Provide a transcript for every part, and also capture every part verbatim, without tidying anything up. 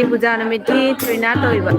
ꯄꯨꯖꯥ ꯅꯨꯃꯤꯠꯀꯤ ꯇ꯭ꯔꯤꯅꯥ ꯇꯧꯔꯤꯕ꯫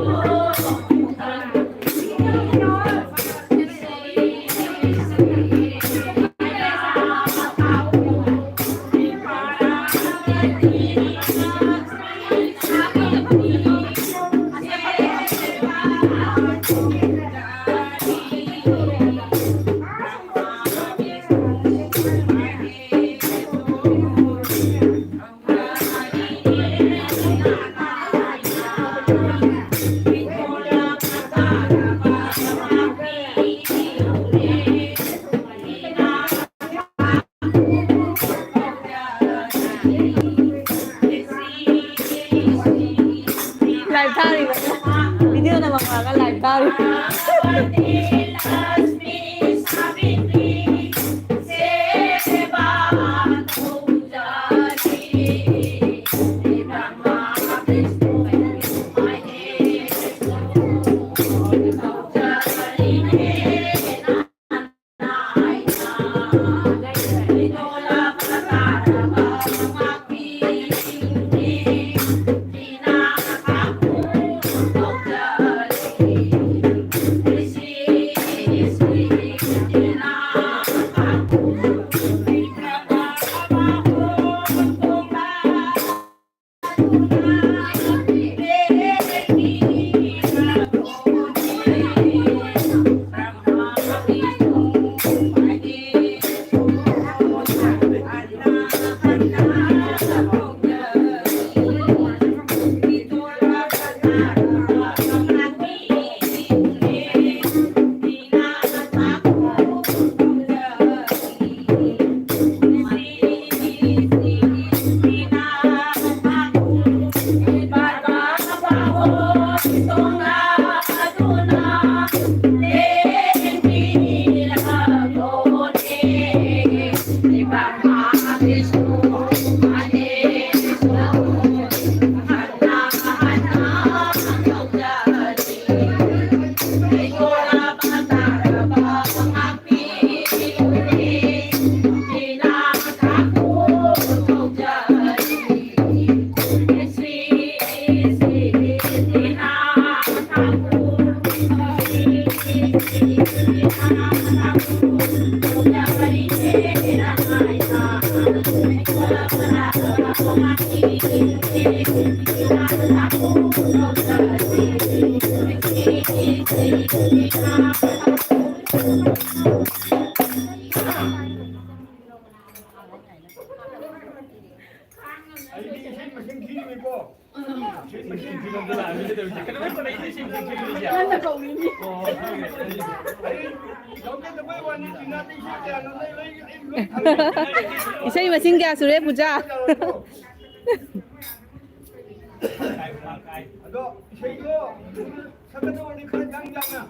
ꯑꯩꯗꯤ ꯏꯁꯩ ꯃꯁꯤꯡ ꯊꯤꯔꯤꯅꯤꯀꯣ꯫ ꯏꯁꯩ ꯃꯁꯤꯡ ꯊꯤꯔꯣꯝꯗ ꯂꯥꯛꯑꯃꯤꯅꯦ ꯇꯧꯔꯤꯁꯦ꯫ ꯀꯩꯗꯧꯕꯩ ꯄꯜꯂꯛꯏꯅꯣ ꯏꯁꯩ ꯃꯁꯤꯡ ꯊꯤꯔꯤꯁꯦ? ꯅꯪꯅ ꯀꯧꯔꯤꯅꯤ꯫ ꯑꯣ, ꯑꯩ ꯏꯊꯣꯝꯇ ꯇꯧꯕꯩ ꯋꯥꯅꯤ, ꯆꯤꯡꯅꯥꯗ ꯏꯁꯩ ꯀꯌꯥꯅꯣ ꯂꯩ, ꯂꯩ, ꯑꯩ ꯂꯣꯏ ꯈꯪꯉꯦ꯫ ꯏꯁꯩ ꯃꯁꯤꯡ ꯀꯌꯥ ꯁꯨꯔꯦ, ꯄꯨꯖꯥ? ꯑꯗꯣ ꯏꯁꯩꯗꯣ ꯁꯛꯀꯗꯧꯕꯅꯤ ꯈꯔ ꯌꯥꯡ ꯌꯥꯡꯅ꯫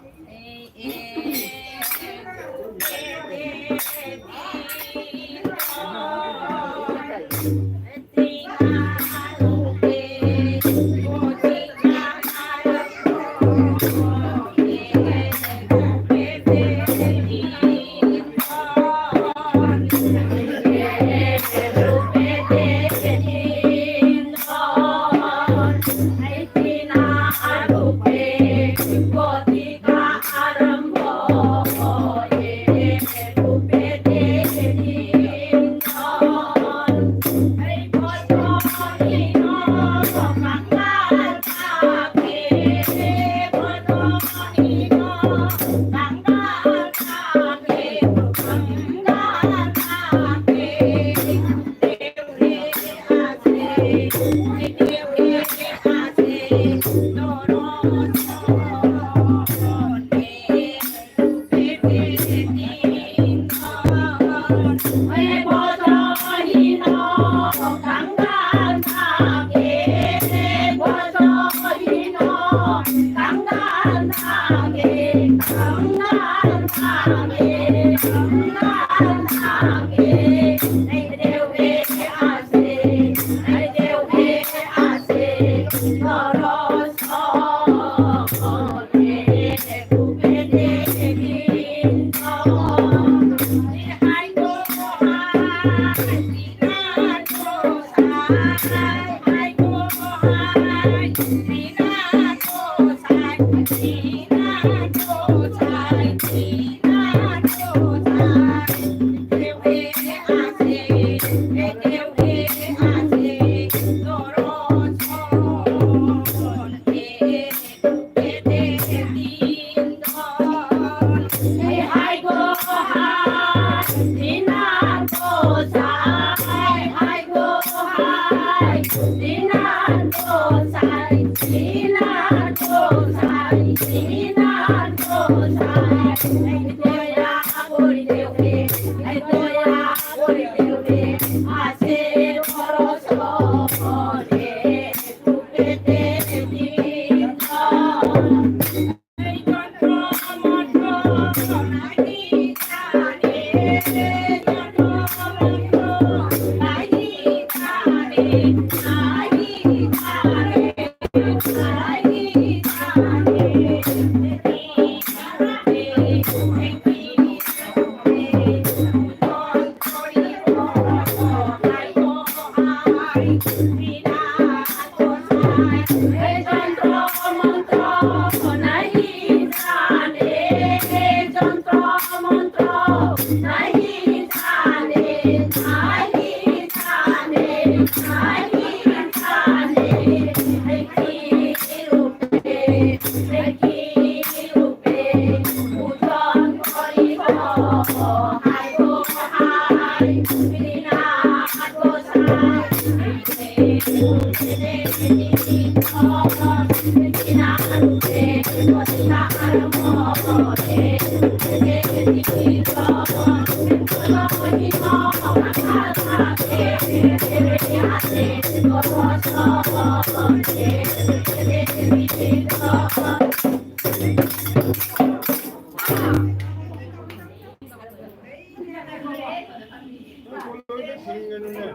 ꯀꯣꯂꯣꯏꯗ ꯐꯤꯡꯒꯅꯨꯅꯦ꯫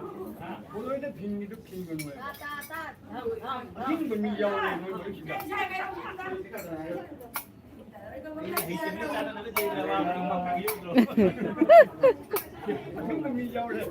ꯀꯣꯂꯣꯏꯗ ꯐꯤꯡꯉꯤꯗꯨ ꯐꯤꯡꯒꯅꯨ ꯍꯥꯏꯕ꯫ ꯑꯐꯤꯡꯕ ꯃꯤ ꯌꯥꯎꯔꯦ ꯅꯣꯏ ꯃꯔꯛꯁꯤꯗ꯫ ꯑꯐꯤꯡꯕ ꯃꯤ ꯌꯥꯎꯔꯦ꯫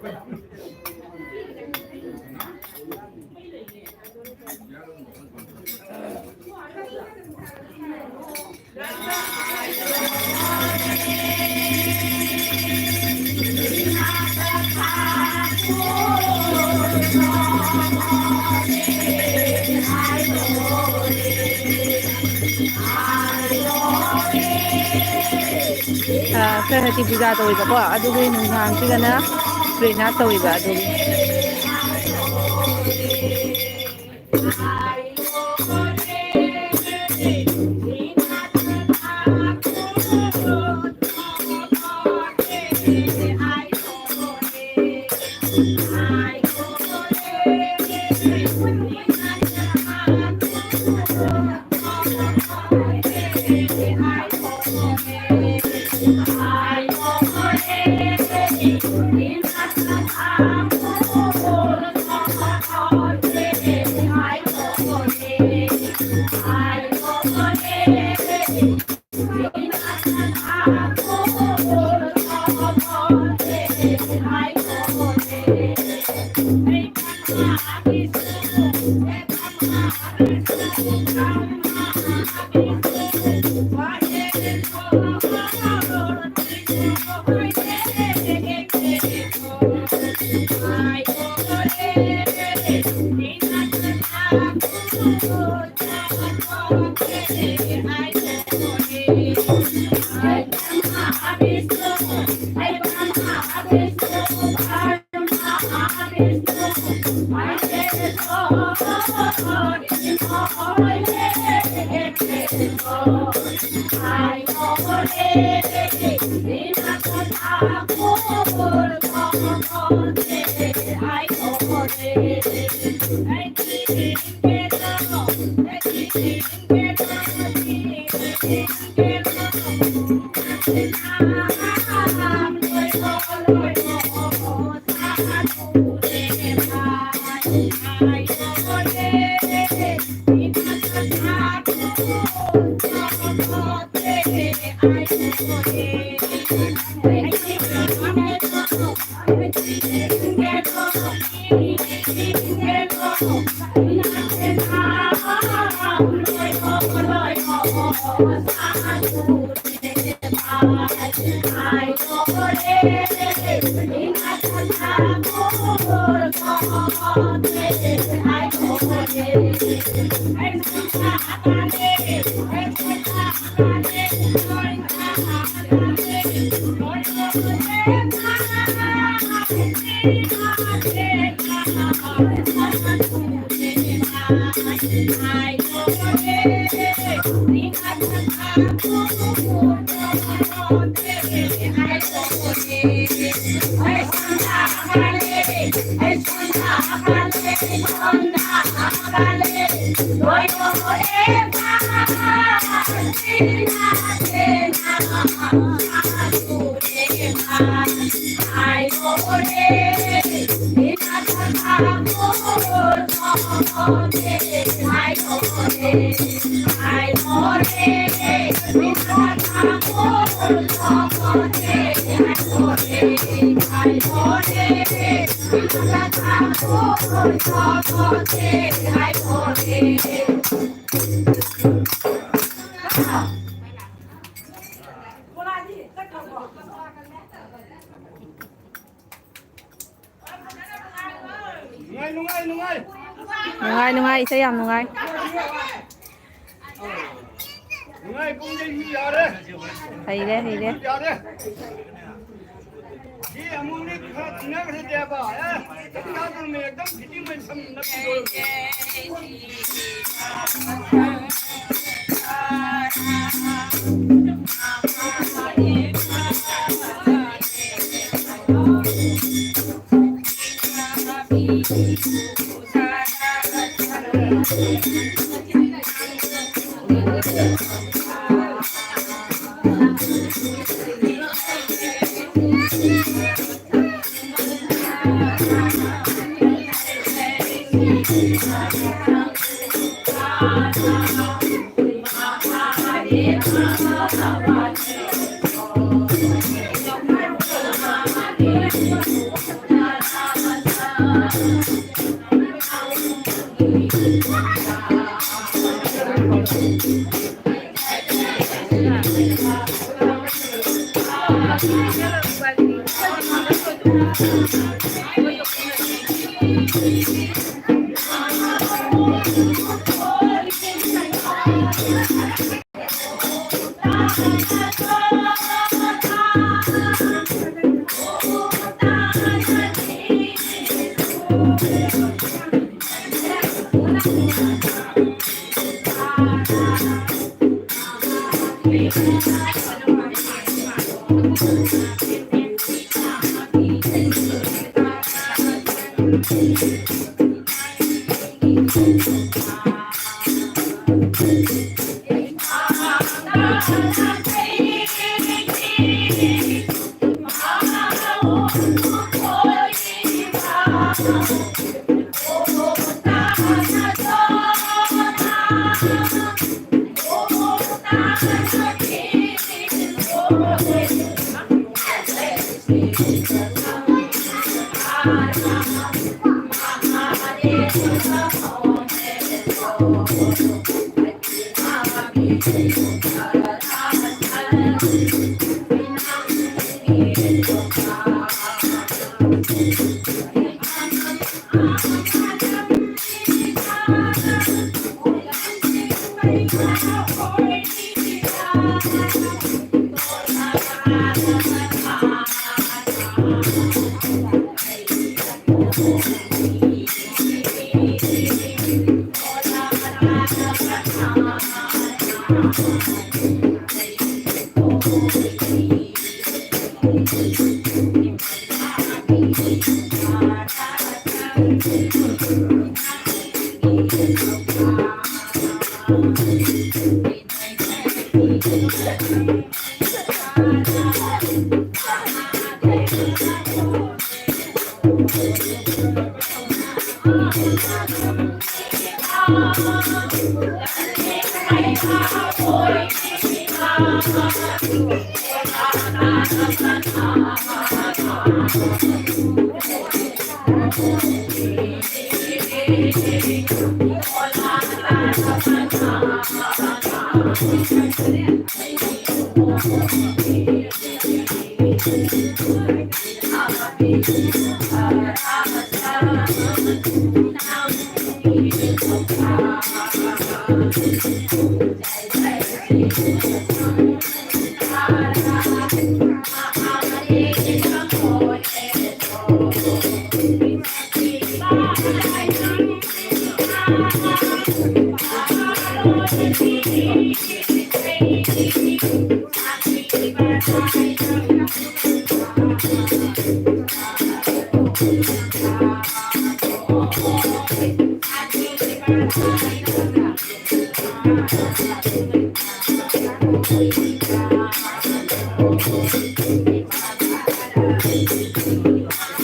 ꯑ, ꯁꯔꯁ꯭ꯋꯇꯤ ꯄꯨꯖꯥ ꯇꯧꯋꯦꯕꯀꯣ, ꯑꯗꯨꯒꯤ ꯅꯨꯡꯗꯥꯡꯁꯤꯒꯅ ꯄ꯭ꯔꯦꯔꯅꯥ ꯇꯧꯋꯦꯕ ꯑꯗꯨꯒꯤ꯫ ꯅꯨꯡꯉꯥꯏ, ꯅꯨꯡꯉꯥꯏ, ꯅꯨꯡꯉꯥꯏ꯫ ꯅꯨꯡꯉꯥꯏ, ꯅꯨꯡꯉꯥꯏ, ꯏꯁꯩ ꯌꯥꯝ ꯅꯨꯡꯉꯥꯏ꯫ ꯅꯨꯡꯉꯥꯏ, ꯄꯨꯡ ꯌꯩꯕꯤ ꯌꯥꯔꯦ꯫ ꯍꯩꯔꯦ, ꯍꯩꯔꯦ꯫ ꯌꯥꯔꯦ꯫ ꯁꯤ ꯑꯃꯨꯛꯅꯤ ꯈꯔ ꯊꯤꯅꯈ꯭ꯔꯗꯦꯕ, ꯑꯦ? ꯆꯞ ꯆꯥꯗ꯭ꯔꯕꯅꯦ, ꯑꯦꯛꯗꯝ ꯐꯤꯠꯇꯤꯡ ꯑꯣꯏꯅ ꯁꯝ ꯅꯞꯄꯤꯗꯣ꯫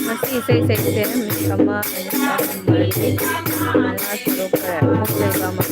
ꯉꯁꯤ ꯏꯁꯩ ꯁꯛꯏꯁꯦ ꯃꯤꯁ ꯑꯃ, ꯑꯅꯤ, ꯑꯍꯨꯝ, ꯃꯔꯤ, ꯃꯉꯥ, ꯇꯔꯨꯛ, ꯇꯔꯦꯠ, ꯑꯍꯨꯝ ꯂꯩꯕ ꯑꯃ꯫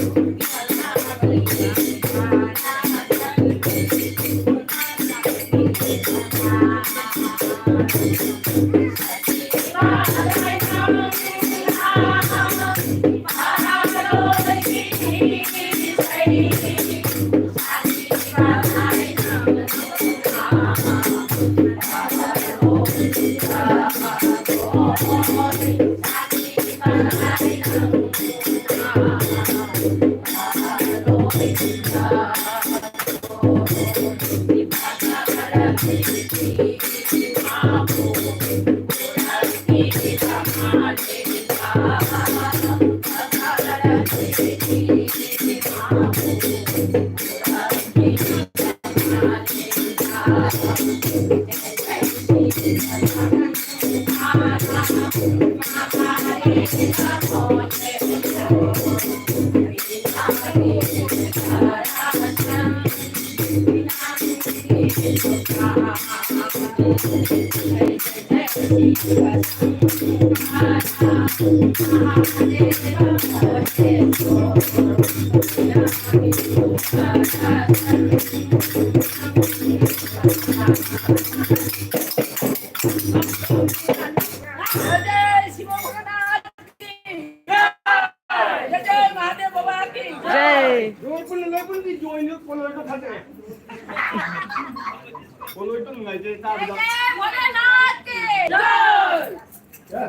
ꯖꯩ꯫ ꯂꯣꯏ ꯄꯨꯟꯅ, ꯂꯣꯏ ꯄꯨꯟꯅ ꯖꯣꯏꯟꯗꯨ ꯄꯣꯂꯣꯏꯗꯣ ꯐꯖꯩ꯫ ꯄꯣꯂꯣꯏꯗꯣ ꯅꯨꯡꯉꯥꯏꯖꯩ ꯇꯥꯕꯗ꯫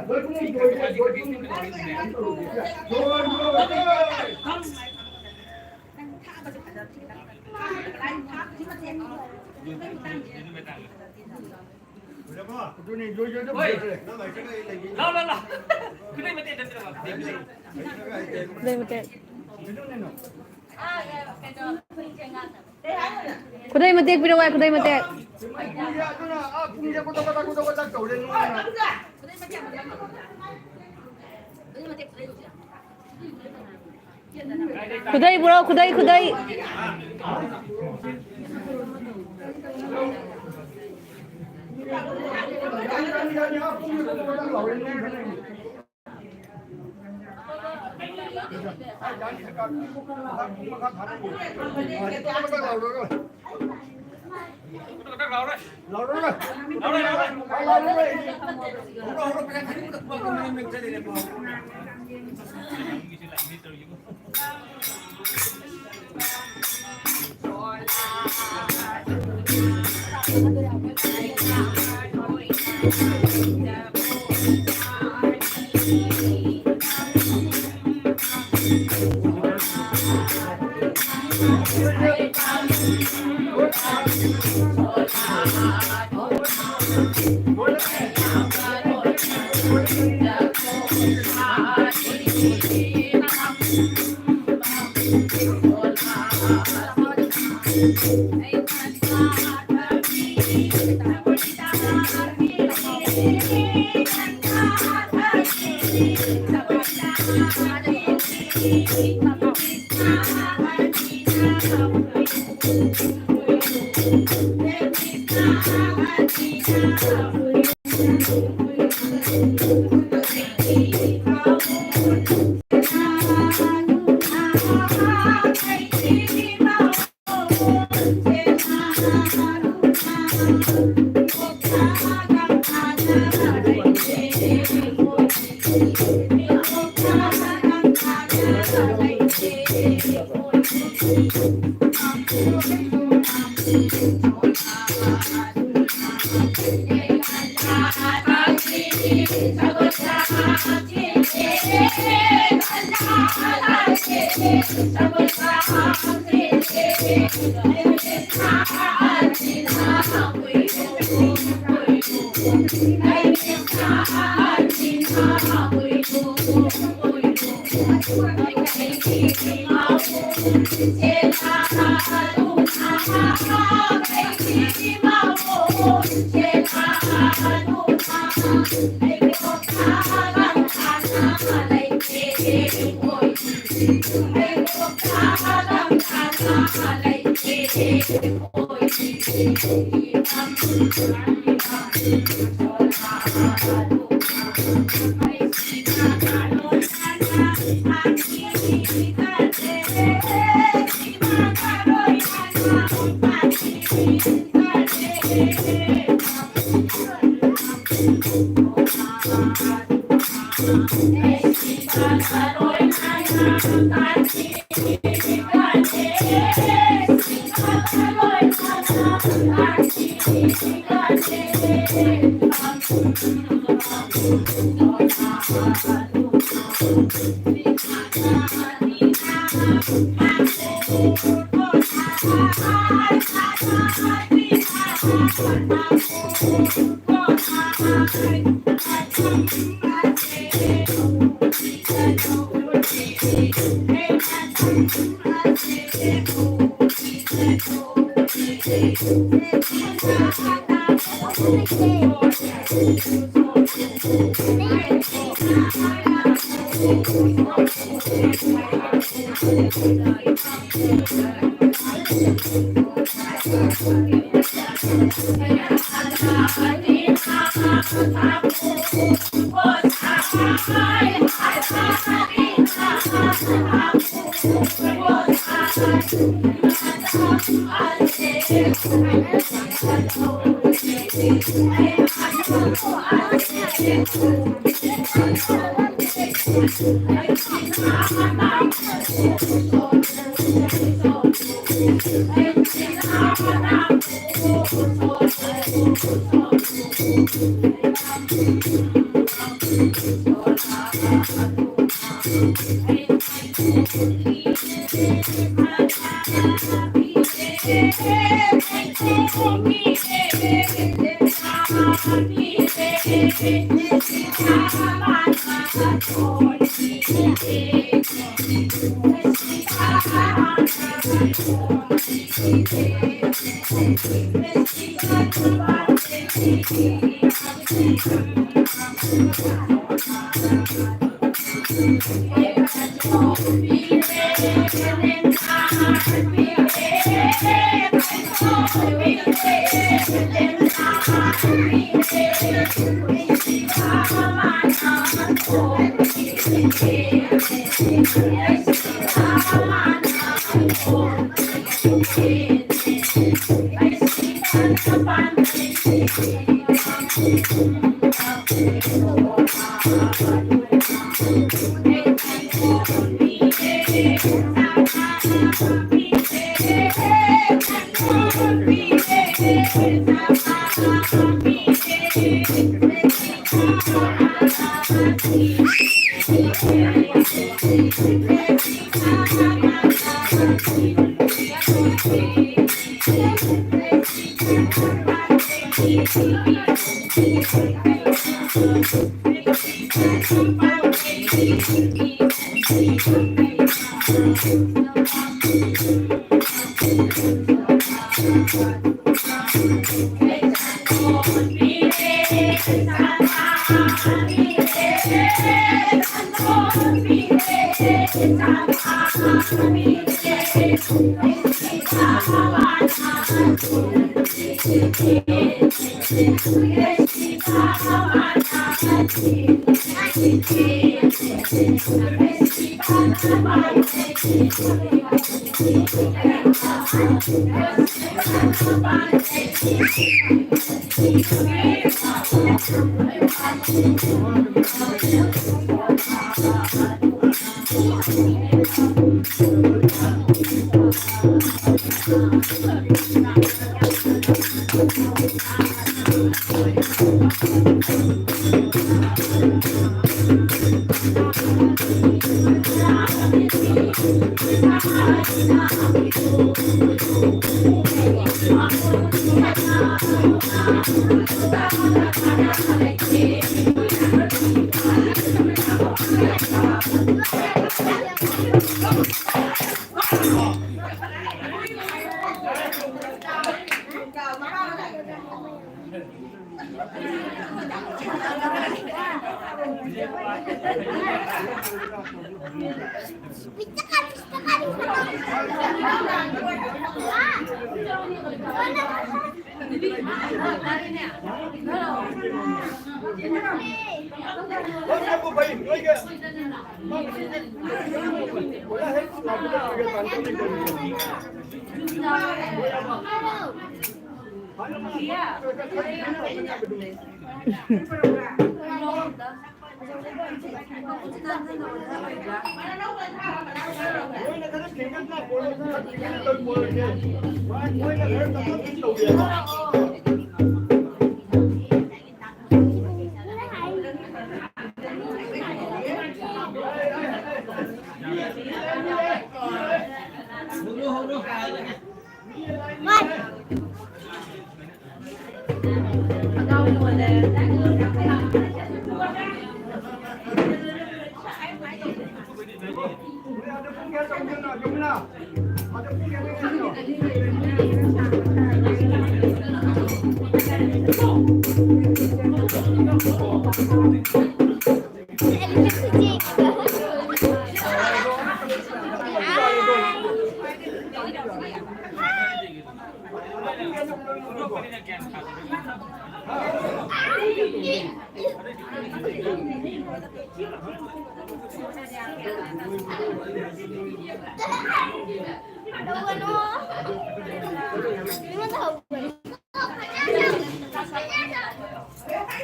ꯂꯣꯏ ꯄꯨꯟꯅ ꯖꯣꯏꯟ, ꯖꯣꯏꯟ ꯄꯨꯟꯅ ꯖꯣꯏꯟ ꯇꯧꯔꯨꯁꯦ꯫ ꯖꯣꯏꯟ ꯇꯧꯔꯨꯁꯦ꯫ ꯑꯗꯨꯅꯤ, ꯂꯣꯏ, ꯂꯣꯏ, ꯂꯣꯏ꯫ ꯍꯣꯏ꯫ ꯂꯥꯎ, ꯂꯥꯎ, ꯂꯥꯎ꯫ ꯈꯨꯗꯩ ꯃꯇꯦꯛ ꯑꯝꯇ ꯄꯤꯔꯛꯑꯣ, ꯈꯨꯗꯩ ꯃꯇꯦꯛ꯫ ꯈꯨꯗꯩ ꯃꯇꯦꯛ꯫ ꯈꯨꯗꯩ ꯃꯇꯦꯛ ꯄꯤꯔꯛꯑꯣ, ꯈꯨꯗꯩ ꯃꯇꯦꯛ꯫ ꯄꯨꯡꯁꯦ ꯑꯗꯨꯅ, ꯑꯥ, ꯄꯨꯡꯁꯦ ꯀꯣꯗꯣꯛ ꯀꯣꯗꯥꯛ, ꯀꯣꯗꯣꯛ ꯀꯣꯗꯥꯛ ꯇꯧꯔꯦ, ꯅꯣꯏꯅ꯫ ꯈꯨꯗꯩ ꯄꯨꯔꯛꯑꯣ, ꯈꯨꯗꯩ, ꯈꯨꯗꯩ꯫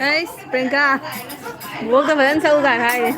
ꯑꯩꯁ, ꯄ꯭ꯔꯤꯌꯥꯡꯀꯥ, ꯕꯣꯜꯗꯣ ꯐꯖꯅ ꯁꯛꯎ ꯀꯥꯏꯅ ꯍꯥꯏꯔꯤ꯫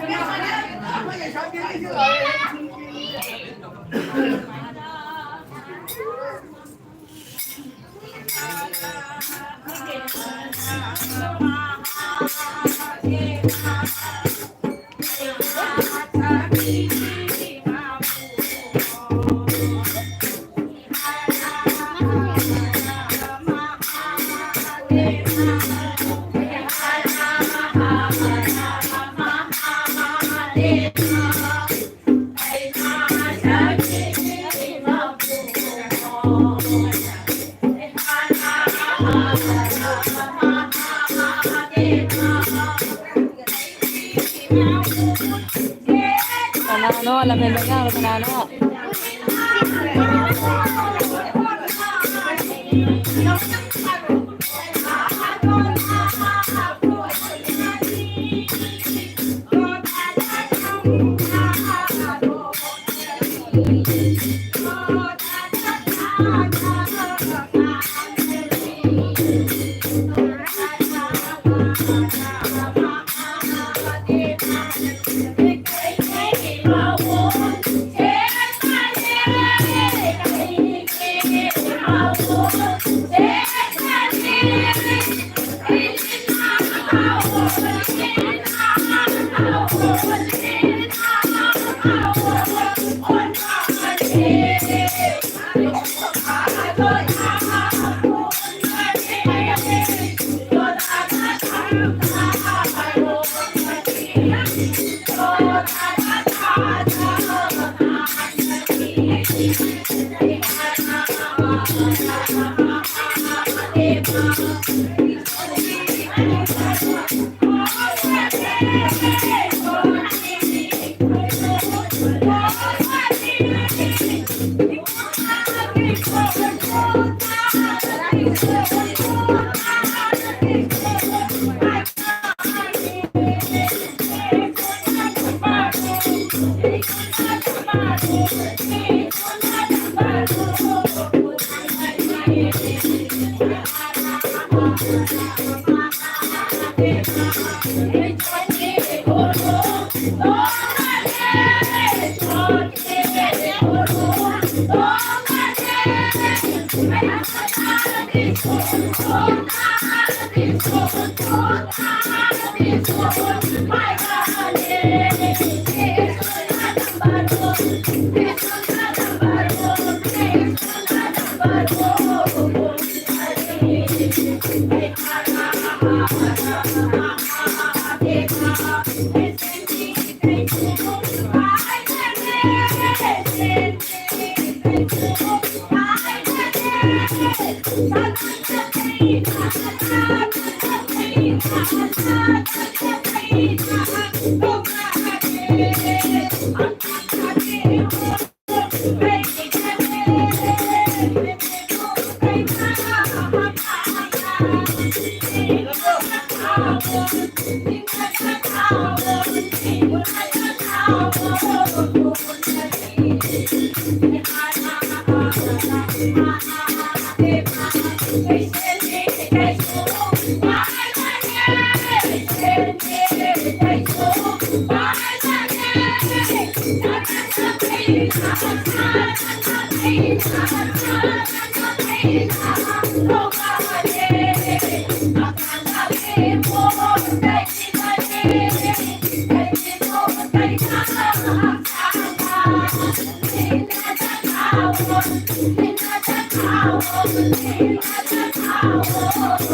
ꯀꯅꯥꯅꯣ? ꯂꯝꯍꯦꯟꯕ ꯑꯉꯥꯡꯗꯣ ꯀꯅꯥꯅꯣ?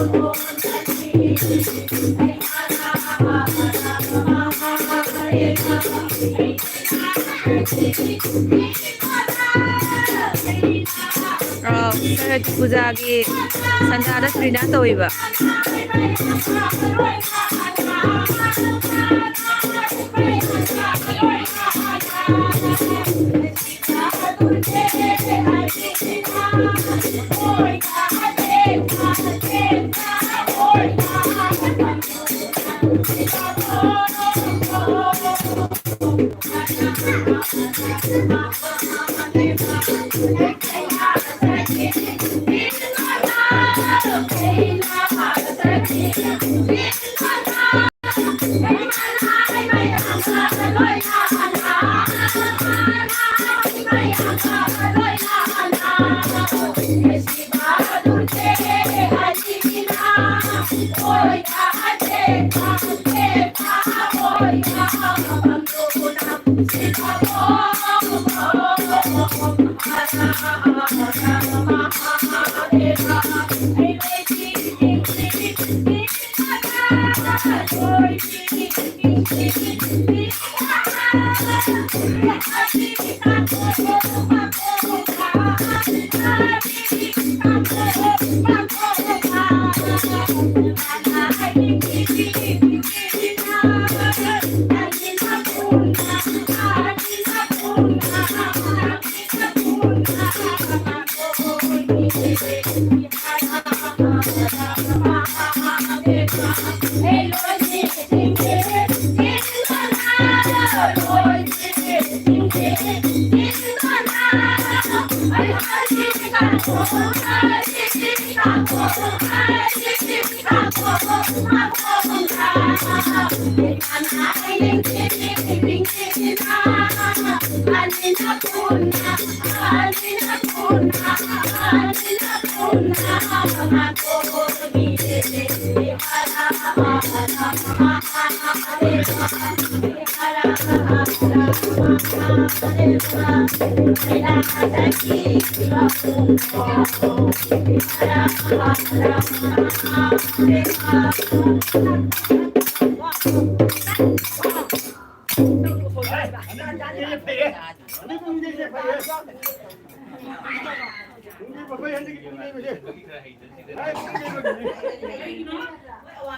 ꯑꯥ, ꯁꯔꯁ꯭ꯋꯇꯤ ꯄꯨꯖꯥꯒꯤ ꯁꯟꯗꯥꯗ ꯁ꯭ꯔꯤꯅꯥ ꯇꯧꯏꯕ꯫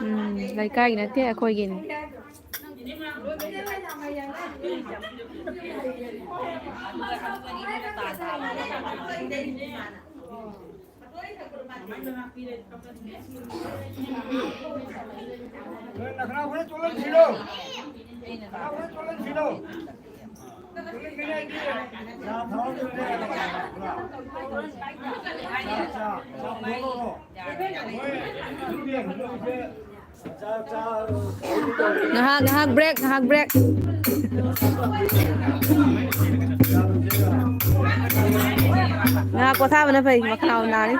ꯎꯝ, ꯂꯩꯀꯥꯏꯒꯤ ꯅꯠꯇꯦ, ꯑꯩꯈꯣꯏꯒꯤꯅꯤ꯫ ꯉꯥꯏꯍꯥꯛ, ꯉꯥꯏꯍꯥꯛ break, ꯉꯥꯏꯍꯥꯛ break꯫ ꯉꯥꯏꯍꯥꯛ ꯄꯣꯊꯥꯕꯅ ꯐꯩ, ꯃꯈꯅꯥꯎ ꯅꯥꯔꯤ꯫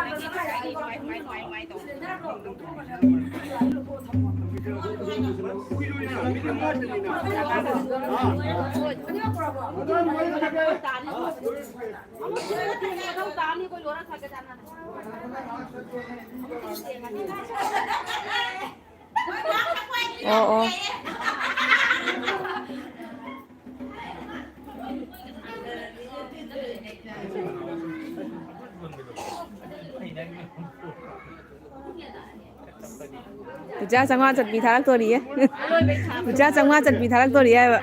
ꯑꯣ, ꯑꯣ꯫ ꯄꯨꯖꯥ ꯆꯥꯝꯃꯉꯥ ꯆꯠꯄꯤ ꯊꯥꯔꯛꯇꯣꯔꯤꯌꯦ꯫ ꯄꯨꯖꯥ ꯆꯥꯝꯃꯉꯥ ꯆꯠꯄꯤ ꯊꯥꯔꯛꯇꯣꯔꯤ ꯍꯥꯏꯕ꯫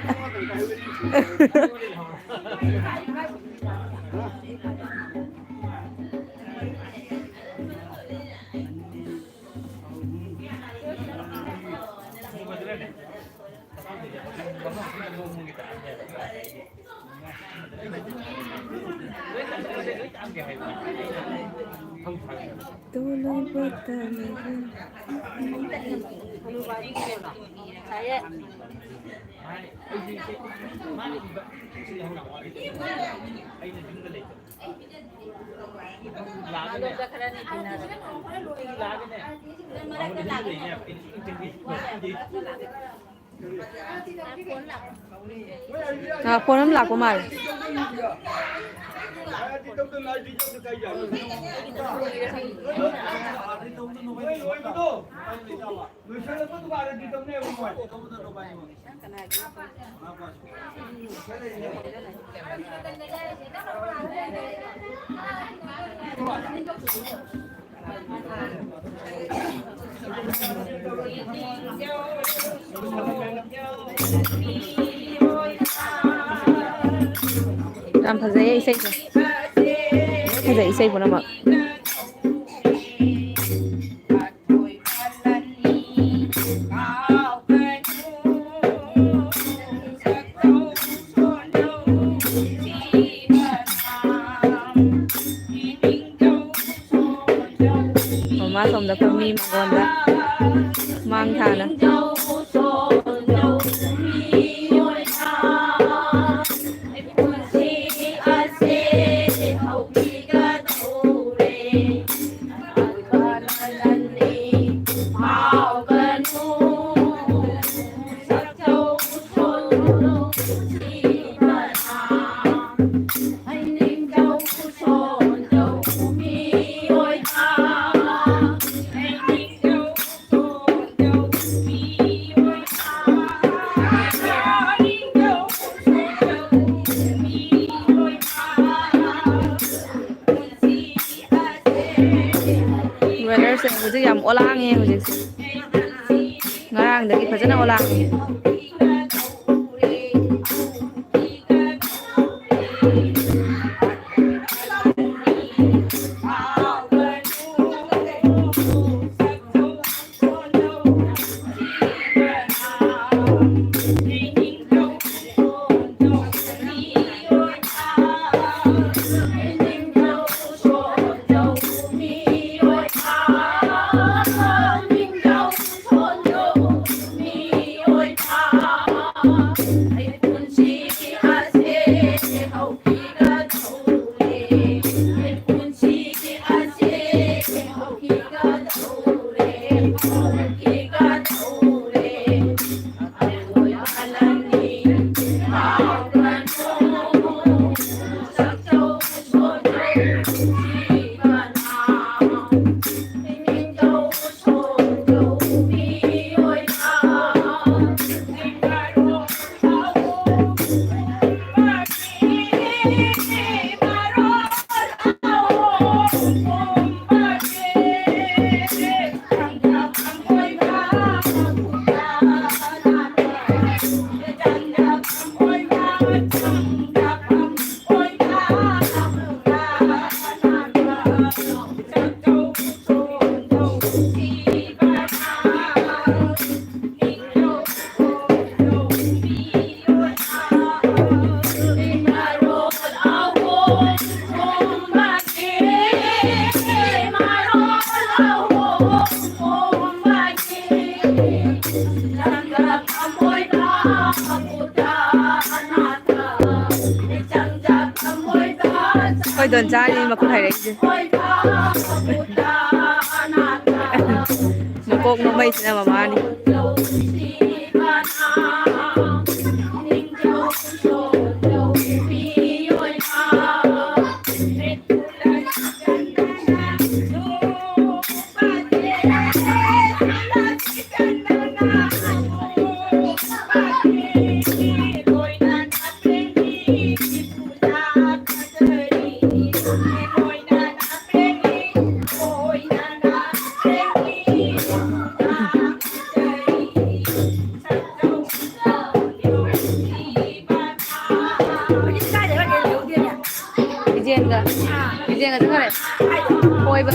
ꯑ, ꯐꯣꯟ ꯑꯃ ꯂꯥꯛꯄ ꯃꯥꯜꯂꯦ꯫ ꯌꯥꯝ ꯐꯖꯩꯌꯦ ꯏꯁꯩꯁꯦ꯫ ꯐꯖꯩ ꯏꯁꯩ ꯄꯨꯝꯅꯃꯛ꯫ ꯃꯃꯥ ꯁꯣꯝꯗ ꯐꯝꯃꯤ ꯃꯉꯣꯟꯗ ꯃꯥꯡ ꯊꯥꯅ꯫ Weatherꯁꯦ ꯍꯧꯖꯤꯛ ꯌꯥꯝ ꯑꯣꯂꯥꯡꯉꯦ ꯍꯧꯖꯤꯛꯁꯦ꯫ ꯉꯔꯥꯡꯗꯒꯤ ꯐꯖꯅ ꯑꯣꯂꯥꯡꯉꯦ꯫ ꯑꯩꯈꯣꯏ ꯗꯣꯟꯆꯥꯅꯤ ꯃꯈꯨꯠ ꯍꯥꯏꯔꯛꯏꯁꯦ꯫ ꯃꯀꯣꯛ ꯅꯣꯡꯃꯩꯁꯤꯅ ꯃꯃꯥꯅꯤ꯫ ꯕꯤꯖꯦꯟꯒ, ꯕꯤꯖꯦꯟꯒ ꯆꯠꯈ꯭ꯔꯦ꯫ ꯀꯣꯏꯕ꯫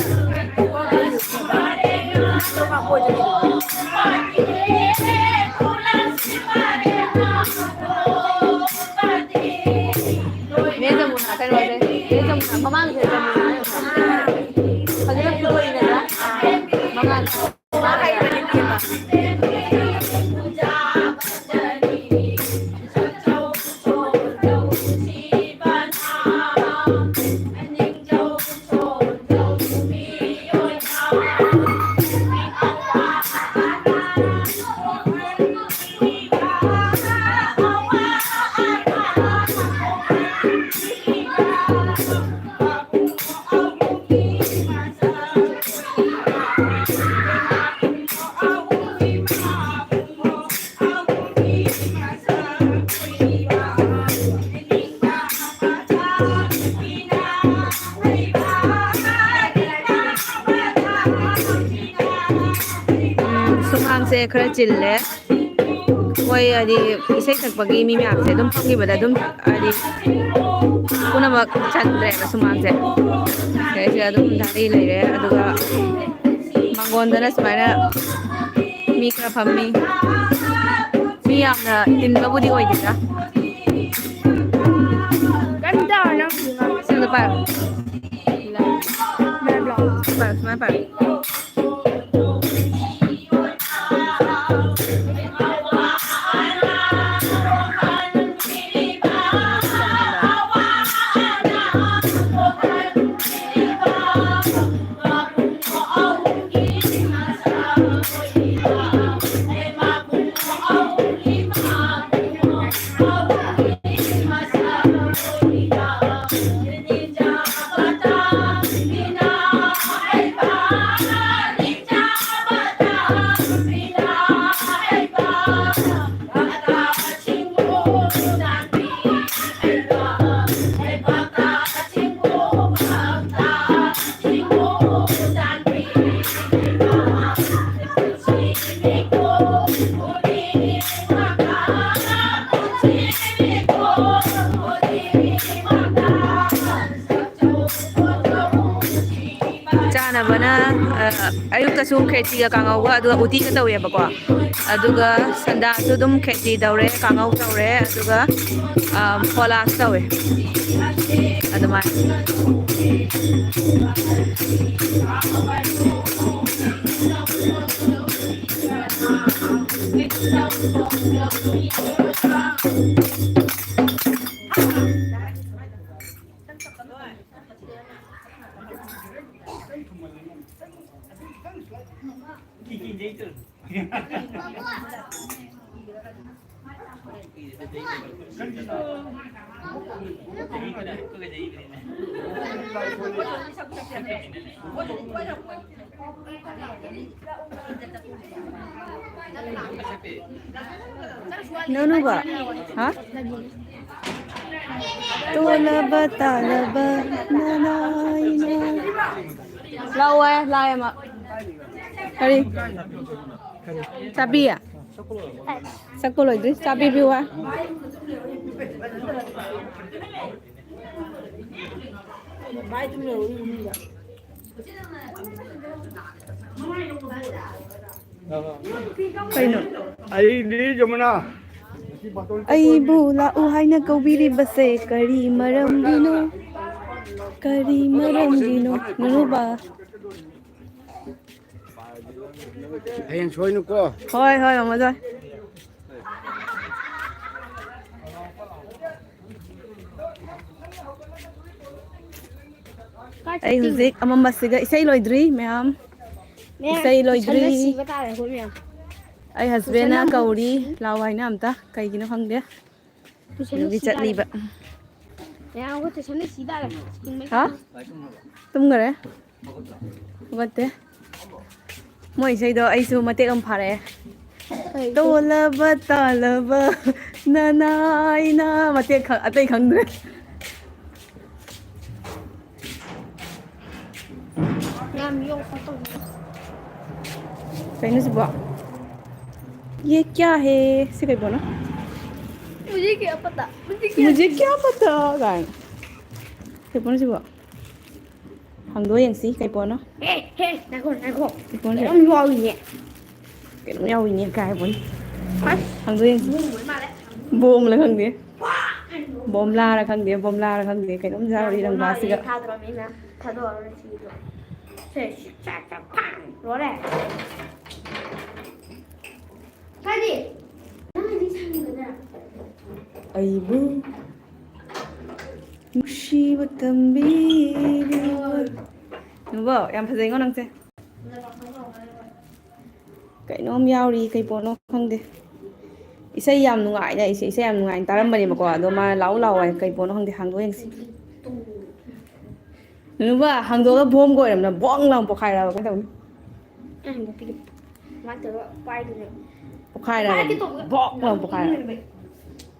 ꯅꯦ ꯖꯃꯨꯅꯥ, ꯀꯩꯅꯣꯁꯦ, ꯅꯦ ꯖꯃꯨꯅꯥ, ꯃꯃꯥꯡꯁꯦ ꯖꯃꯨꯅꯥ ꯍꯥꯏꯕ꯫ ꯐꯖꯅ ꯐꯨꯗꯣꯛꯏꯅꯦꯗ꯫ ꯃꯉꯥꯜ꯫ ꯎꯝ, ꯁꯨꯃꯥꯡꯁꯦ ꯈꯔ ꯆꯤꯜꯂꯦ꯫ ꯃꯣꯏ ꯍꯥꯏꯗꯤ ꯏꯁꯩ ꯁꯛꯄꯒꯤ ꯃꯤ ꯃꯌꯥꯝꯁꯦ ꯑꯗꯨꯝ ꯐꯝꯈꯤꯕꯗ ꯑꯗꯨꯝ ꯍꯥꯏꯗꯤ ꯄꯨꯝꯅꯃꯛ ꯆꯟꯗ꯭ꯔꯦꯕ ꯁꯨꯃꯥꯡꯁꯦ꯫ ꯁꯤꯗꯩꯁꯤꯗ ꯑꯗꯨꯝ ꯙꯥꯔꯤ ꯂꯩꯔꯦ꯫ ꯑꯗꯨꯒ ꯃꯥꯡꯒꯣꯟꯗꯅ ꯁꯨꯃꯥꯏꯅ ꯃꯤ ꯈꯔ ꯐꯝꯃꯤ꯫ ꯃꯤ ꯌꯥꯝꯅ ꯇꯤꯟꯕꯕꯨꯗꯤ ꯑꯣꯏꯗꯦꯗ꯫ ꯀꯩꯝ ꯇꯧꯔꯣꯏ, ꯅꯪ ꯍꯧꯖꯤꯛ ꯉꯥꯡꯕ꯫ ꯁꯤ ꯑꯝꯇ ꯄꯥꯏꯌꯣ꯫ ꯃꯦꯝꯂꯣ? ꯄꯥꯏꯌꯣ, ꯁꯨꯃꯥꯏꯅ ꯄꯥꯏꯌꯣ꯫ ꯆꯥꯅꯕꯅ, ꯑ, ꯑꯌꯨꯛꯇꯁꯨ ꯈꯦꯆꯤꯒ ꯀꯥꯡꯉꯧꯒ, ꯑꯗꯨꯒ ꯎꯇꯤꯒ ꯇꯧꯋꯦꯕꯀꯣ꯫ ꯑꯗꯨꯒ ꯁꯟꯗꯥꯁꯨ ꯑꯗꯨꯝ ꯈꯦꯆꯤ ꯇꯧꯔꯦ, ꯀꯥꯡꯉꯧ ꯇꯧꯔꯦ, ꯑꯗꯨꯒ, ꯑ, ꯐꯣꯂꯥꯁ ꯇꯧꯋꯦ꯫ ꯑꯗꯨꯃꯥꯏꯅ꯫ ꯅꯨꯅꯨꯕ? ꯍꯥ? ꯇꯣꯜꯂꯕ ꯇꯥꯜꯂꯕ ꯅꯅꯥꯏꯅ꯫ ꯂꯥꯛꯑꯣ, ꯂꯥꯛꯑꯦ ꯃꯥ꯫ ꯀꯔꯤ? ꯆꯥꯕꯤ? ꯆꯠꯄ ꯂꯣꯏꯗ꯭ꯔꯤ, ꯆꯥꯕꯤ ꯄꯤꯌꯨ ꯍꯥꯏ꯫ ꯀꯩꯅꯣ? ꯑꯩꯗꯤ ꯖꯃꯨꯅꯥ꯫ ꯑꯩꯕꯨ ꯂꯥꯛꯎ ꯍꯥꯏꯅ ꯀꯧꯕꯤꯔꯤꯕꯁꯦ ꯀꯔꯤ ꯃꯔꯝꯒꯤꯅꯣ? ꯀꯔꯤ ꯃꯔꯝꯒꯤꯅꯣ? ꯅꯨꯅꯨꯕ꯫ ꯍꯌꯦꯡ ꯁꯣꯏꯅꯨꯀꯣ꯫ ꯍꯣꯏ, ꯍꯣꯏ, ꯃꯃꯥ ꯖꯣꯏ꯫ ꯑꯩ ꯍꯧꯖꯤꯛ ꯑꯃꯝꯕꯁꯤꯒ ꯏꯁꯩ ꯂꯣꯏꯗ꯭ꯔꯤ, ꯃꯌꯥꯝ꯫ ꯃꯌꯥꯝ, ꯏꯁꯩ ꯂꯣꯏꯗ꯭ꯔꯤ꯫ ꯇꯨꯏꯁꯟꯗ ꯁꯤꯕ ꯇꯥꯔꯦ ꯑꯩꯈꯣꯏ ꯃꯌꯥꯝ꯫ ꯑꯩ ꯍꯁꯕꯦꯟꯅ ꯇꯨꯏꯁꯟꯅ ꯑꯃꯨꯛ ꯀꯧꯔꯤ, ꯁꯤ- ꯂꯥꯛꯑꯣ ꯍꯥꯏꯅ ꯑꯝꯇ꯫ ꯀꯩꯒꯤꯅꯣ ꯈꯪꯗꯦ꯫ ꯇꯨꯏꯁꯟꯗ ꯑꯗꯨꯒꯤ ꯁꯤ ꯇꯥꯔꯦ꯫ ꯆꯠꯂꯤꯕ꯫ ꯃꯌꯥꯝ ꯑꯩꯈꯣꯏ ꯇꯨꯏꯁꯟꯗ ꯁꯤ ꯇꯥꯔꯦ꯫ ꯍꯥ? ꯇꯨꯝꯈꯔꯦ? ꯍꯧꯒꯠꯇꯦ꯫ ꯃꯣꯏ ꯏꯁꯩꯗꯣ ꯑꯩꯁꯨ ꯃꯇꯦꯛ ꯑꯃ ꯐꯥꯔꯛꯑꯦ꯫ ꯇꯣꯜꯂꯕ ꯇꯥꯜꯂꯕ ꯅꯅꯥꯏꯅ ꯃꯇꯦꯛ ꯈ-, ꯑꯇꯩ ꯈꯪꯗ꯭ꯔꯦ꯫ ꯌꯥꯝ ꯌꯣꯛꯄ ꯇꯧꯅꯤ꯫ ꯀꯩꯅꯣ ꯁꯤꯕꯣ? ꯌꯦ ꯀꯌꯥ ꯍꯦ? ꯁꯤ ꯀꯩ ꯄꯣꯠꯅꯣ? ꯃꯨꯖꯦ ꯀꯌꯥ ꯄꯇꯥ? ꯃꯨꯖꯦ ꯀꯌꯥ ꯄꯇꯥ ꯀꯥꯏꯅ꯫ ꯀꯩ ꯄꯣꯠꯅꯣ ꯁꯤꯕꯣ? ꯍꯥꯡꯗꯣꯛꯑ ꯌꯦꯡꯁꯤ ꯀꯩ ꯄꯣꯠꯅꯣ? ꯍꯦ, ꯍꯦ, ꯉꯥꯏꯈꯣ, ꯉꯥꯏꯈꯣ꯫ ꯀꯩ ꯄꯣꯠꯅꯣ ꯁꯤꯕꯣ? ꯀꯩꯅꯣꯝ ꯌꯥꯎꯔꯤꯅꯦ꯫ ꯀꯩꯅꯣꯝ ꯌꯥꯎꯔꯤꯅꯦ ꯀꯥꯏ ꯍꯥꯏꯕꯅꯤ꯫ ꯑꯁ! ꯍꯥꯡꯗꯣꯛ ꯌꯦꯡꯁꯤ꯫ ꯕꯣꯝ ꯑꯣꯏ ꯃꯥꯜꯂꯦ꯫ ꯕꯣꯝꯂ ꯈꯪꯗꯦ꯫ ꯕꯣꯝꯂꯥꯔ ꯈꯪꯗꯦ꯫ ꯕꯣꯝꯂꯥꯔ ꯈꯪꯗꯦ꯫ ꯀꯩꯅꯣꯝ ꯌꯥꯎꯔꯤ ꯂꯪꯕꯥꯁꯤꯒ꯫ ꯊꯥꯗ꯭ꯔꯣ ꯃꯤꯅ? ꯊꯥꯗꯣꯛꯑꯔꯣꯏ ꯁꯤꯗꯣ꯫ ꯁꯦ, ꯁꯤ, ꯆꯥ, ꯆꯥ, ꯄꯥꯡ! ꯂꯣꯏꯔꯦ꯫ ꯀꯥꯏꯗꯤ? ꯅꯪ ꯍꯧꯖꯤꯛ ꯁꯪꯒꯗ꯭ꯔꯥ? ꯑꯩꯕꯨ ꯅꯨꯡꯁꯤꯕ ꯇꯝꯕꯤꯔꯤꯕ꯫ ꯅꯨꯡꯕꯧ, ꯌꯥꯝ ꯐꯖꯩꯉꯣ ꯅꯪꯁꯦ꯫ ꯀꯩꯅꯣꯝ ꯌꯥꯎꯔꯤ, ꯀꯩ ꯄꯣꯠꯅꯣ ꯈꯪꯗꯦ꯫ ꯏꯁꯩ ꯌꯥꯝ ꯅꯨꯡꯉꯥꯏꯅ, ꯏꯁꯩ, ꯏꯁꯩ ꯌꯥꯝ ꯅꯨꯡꯉꯥꯏꯅ ꯇꯥꯔꯝꯕꯅꯦꯕꯀꯣ, ꯑꯗꯣ ꯃꯥ ꯂꯥꯎ ꯂꯥꯎ ꯍꯥꯏ, ꯀꯩ ꯄꯣꯠꯅꯣ ꯈꯪꯗꯦ, ꯍꯥꯡꯗꯣꯛꯑ ꯌꯦꯡꯁꯤ꯫ ꯅꯨꯕ, ꯍꯥꯡꯗꯣꯛꯑꯒ ꯕꯣꯝꯒ ꯑꯣꯏꯔꯝꯗꯅ ꯕꯣꯡ ꯂꯥꯎ ꯄꯣꯈꯥꯏꯔꯛꯑꯕ ꯀꯩꯗꯧꯅꯤ? ꯑꯩ ꯍꯥꯡꯗꯣꯛꯄꯤꯒꯦ꯫ ꯁꯨꯃꯥꯏꯅ ꯇꯧꯔꯒ ꯄꯥꯏꯗꯣꯏꯅꯦ꯫ ꯄꯣꯈꯥꯏꯔꯛꯑꯕ꯫ ꯄꯥꯏꯒꯦ ꯇꯧꯕꯒ ꯕꯣꯡ ꯂꯥꯎ ꯄꯣꯈꯥꯏꯔꯛꯑꯕ꯫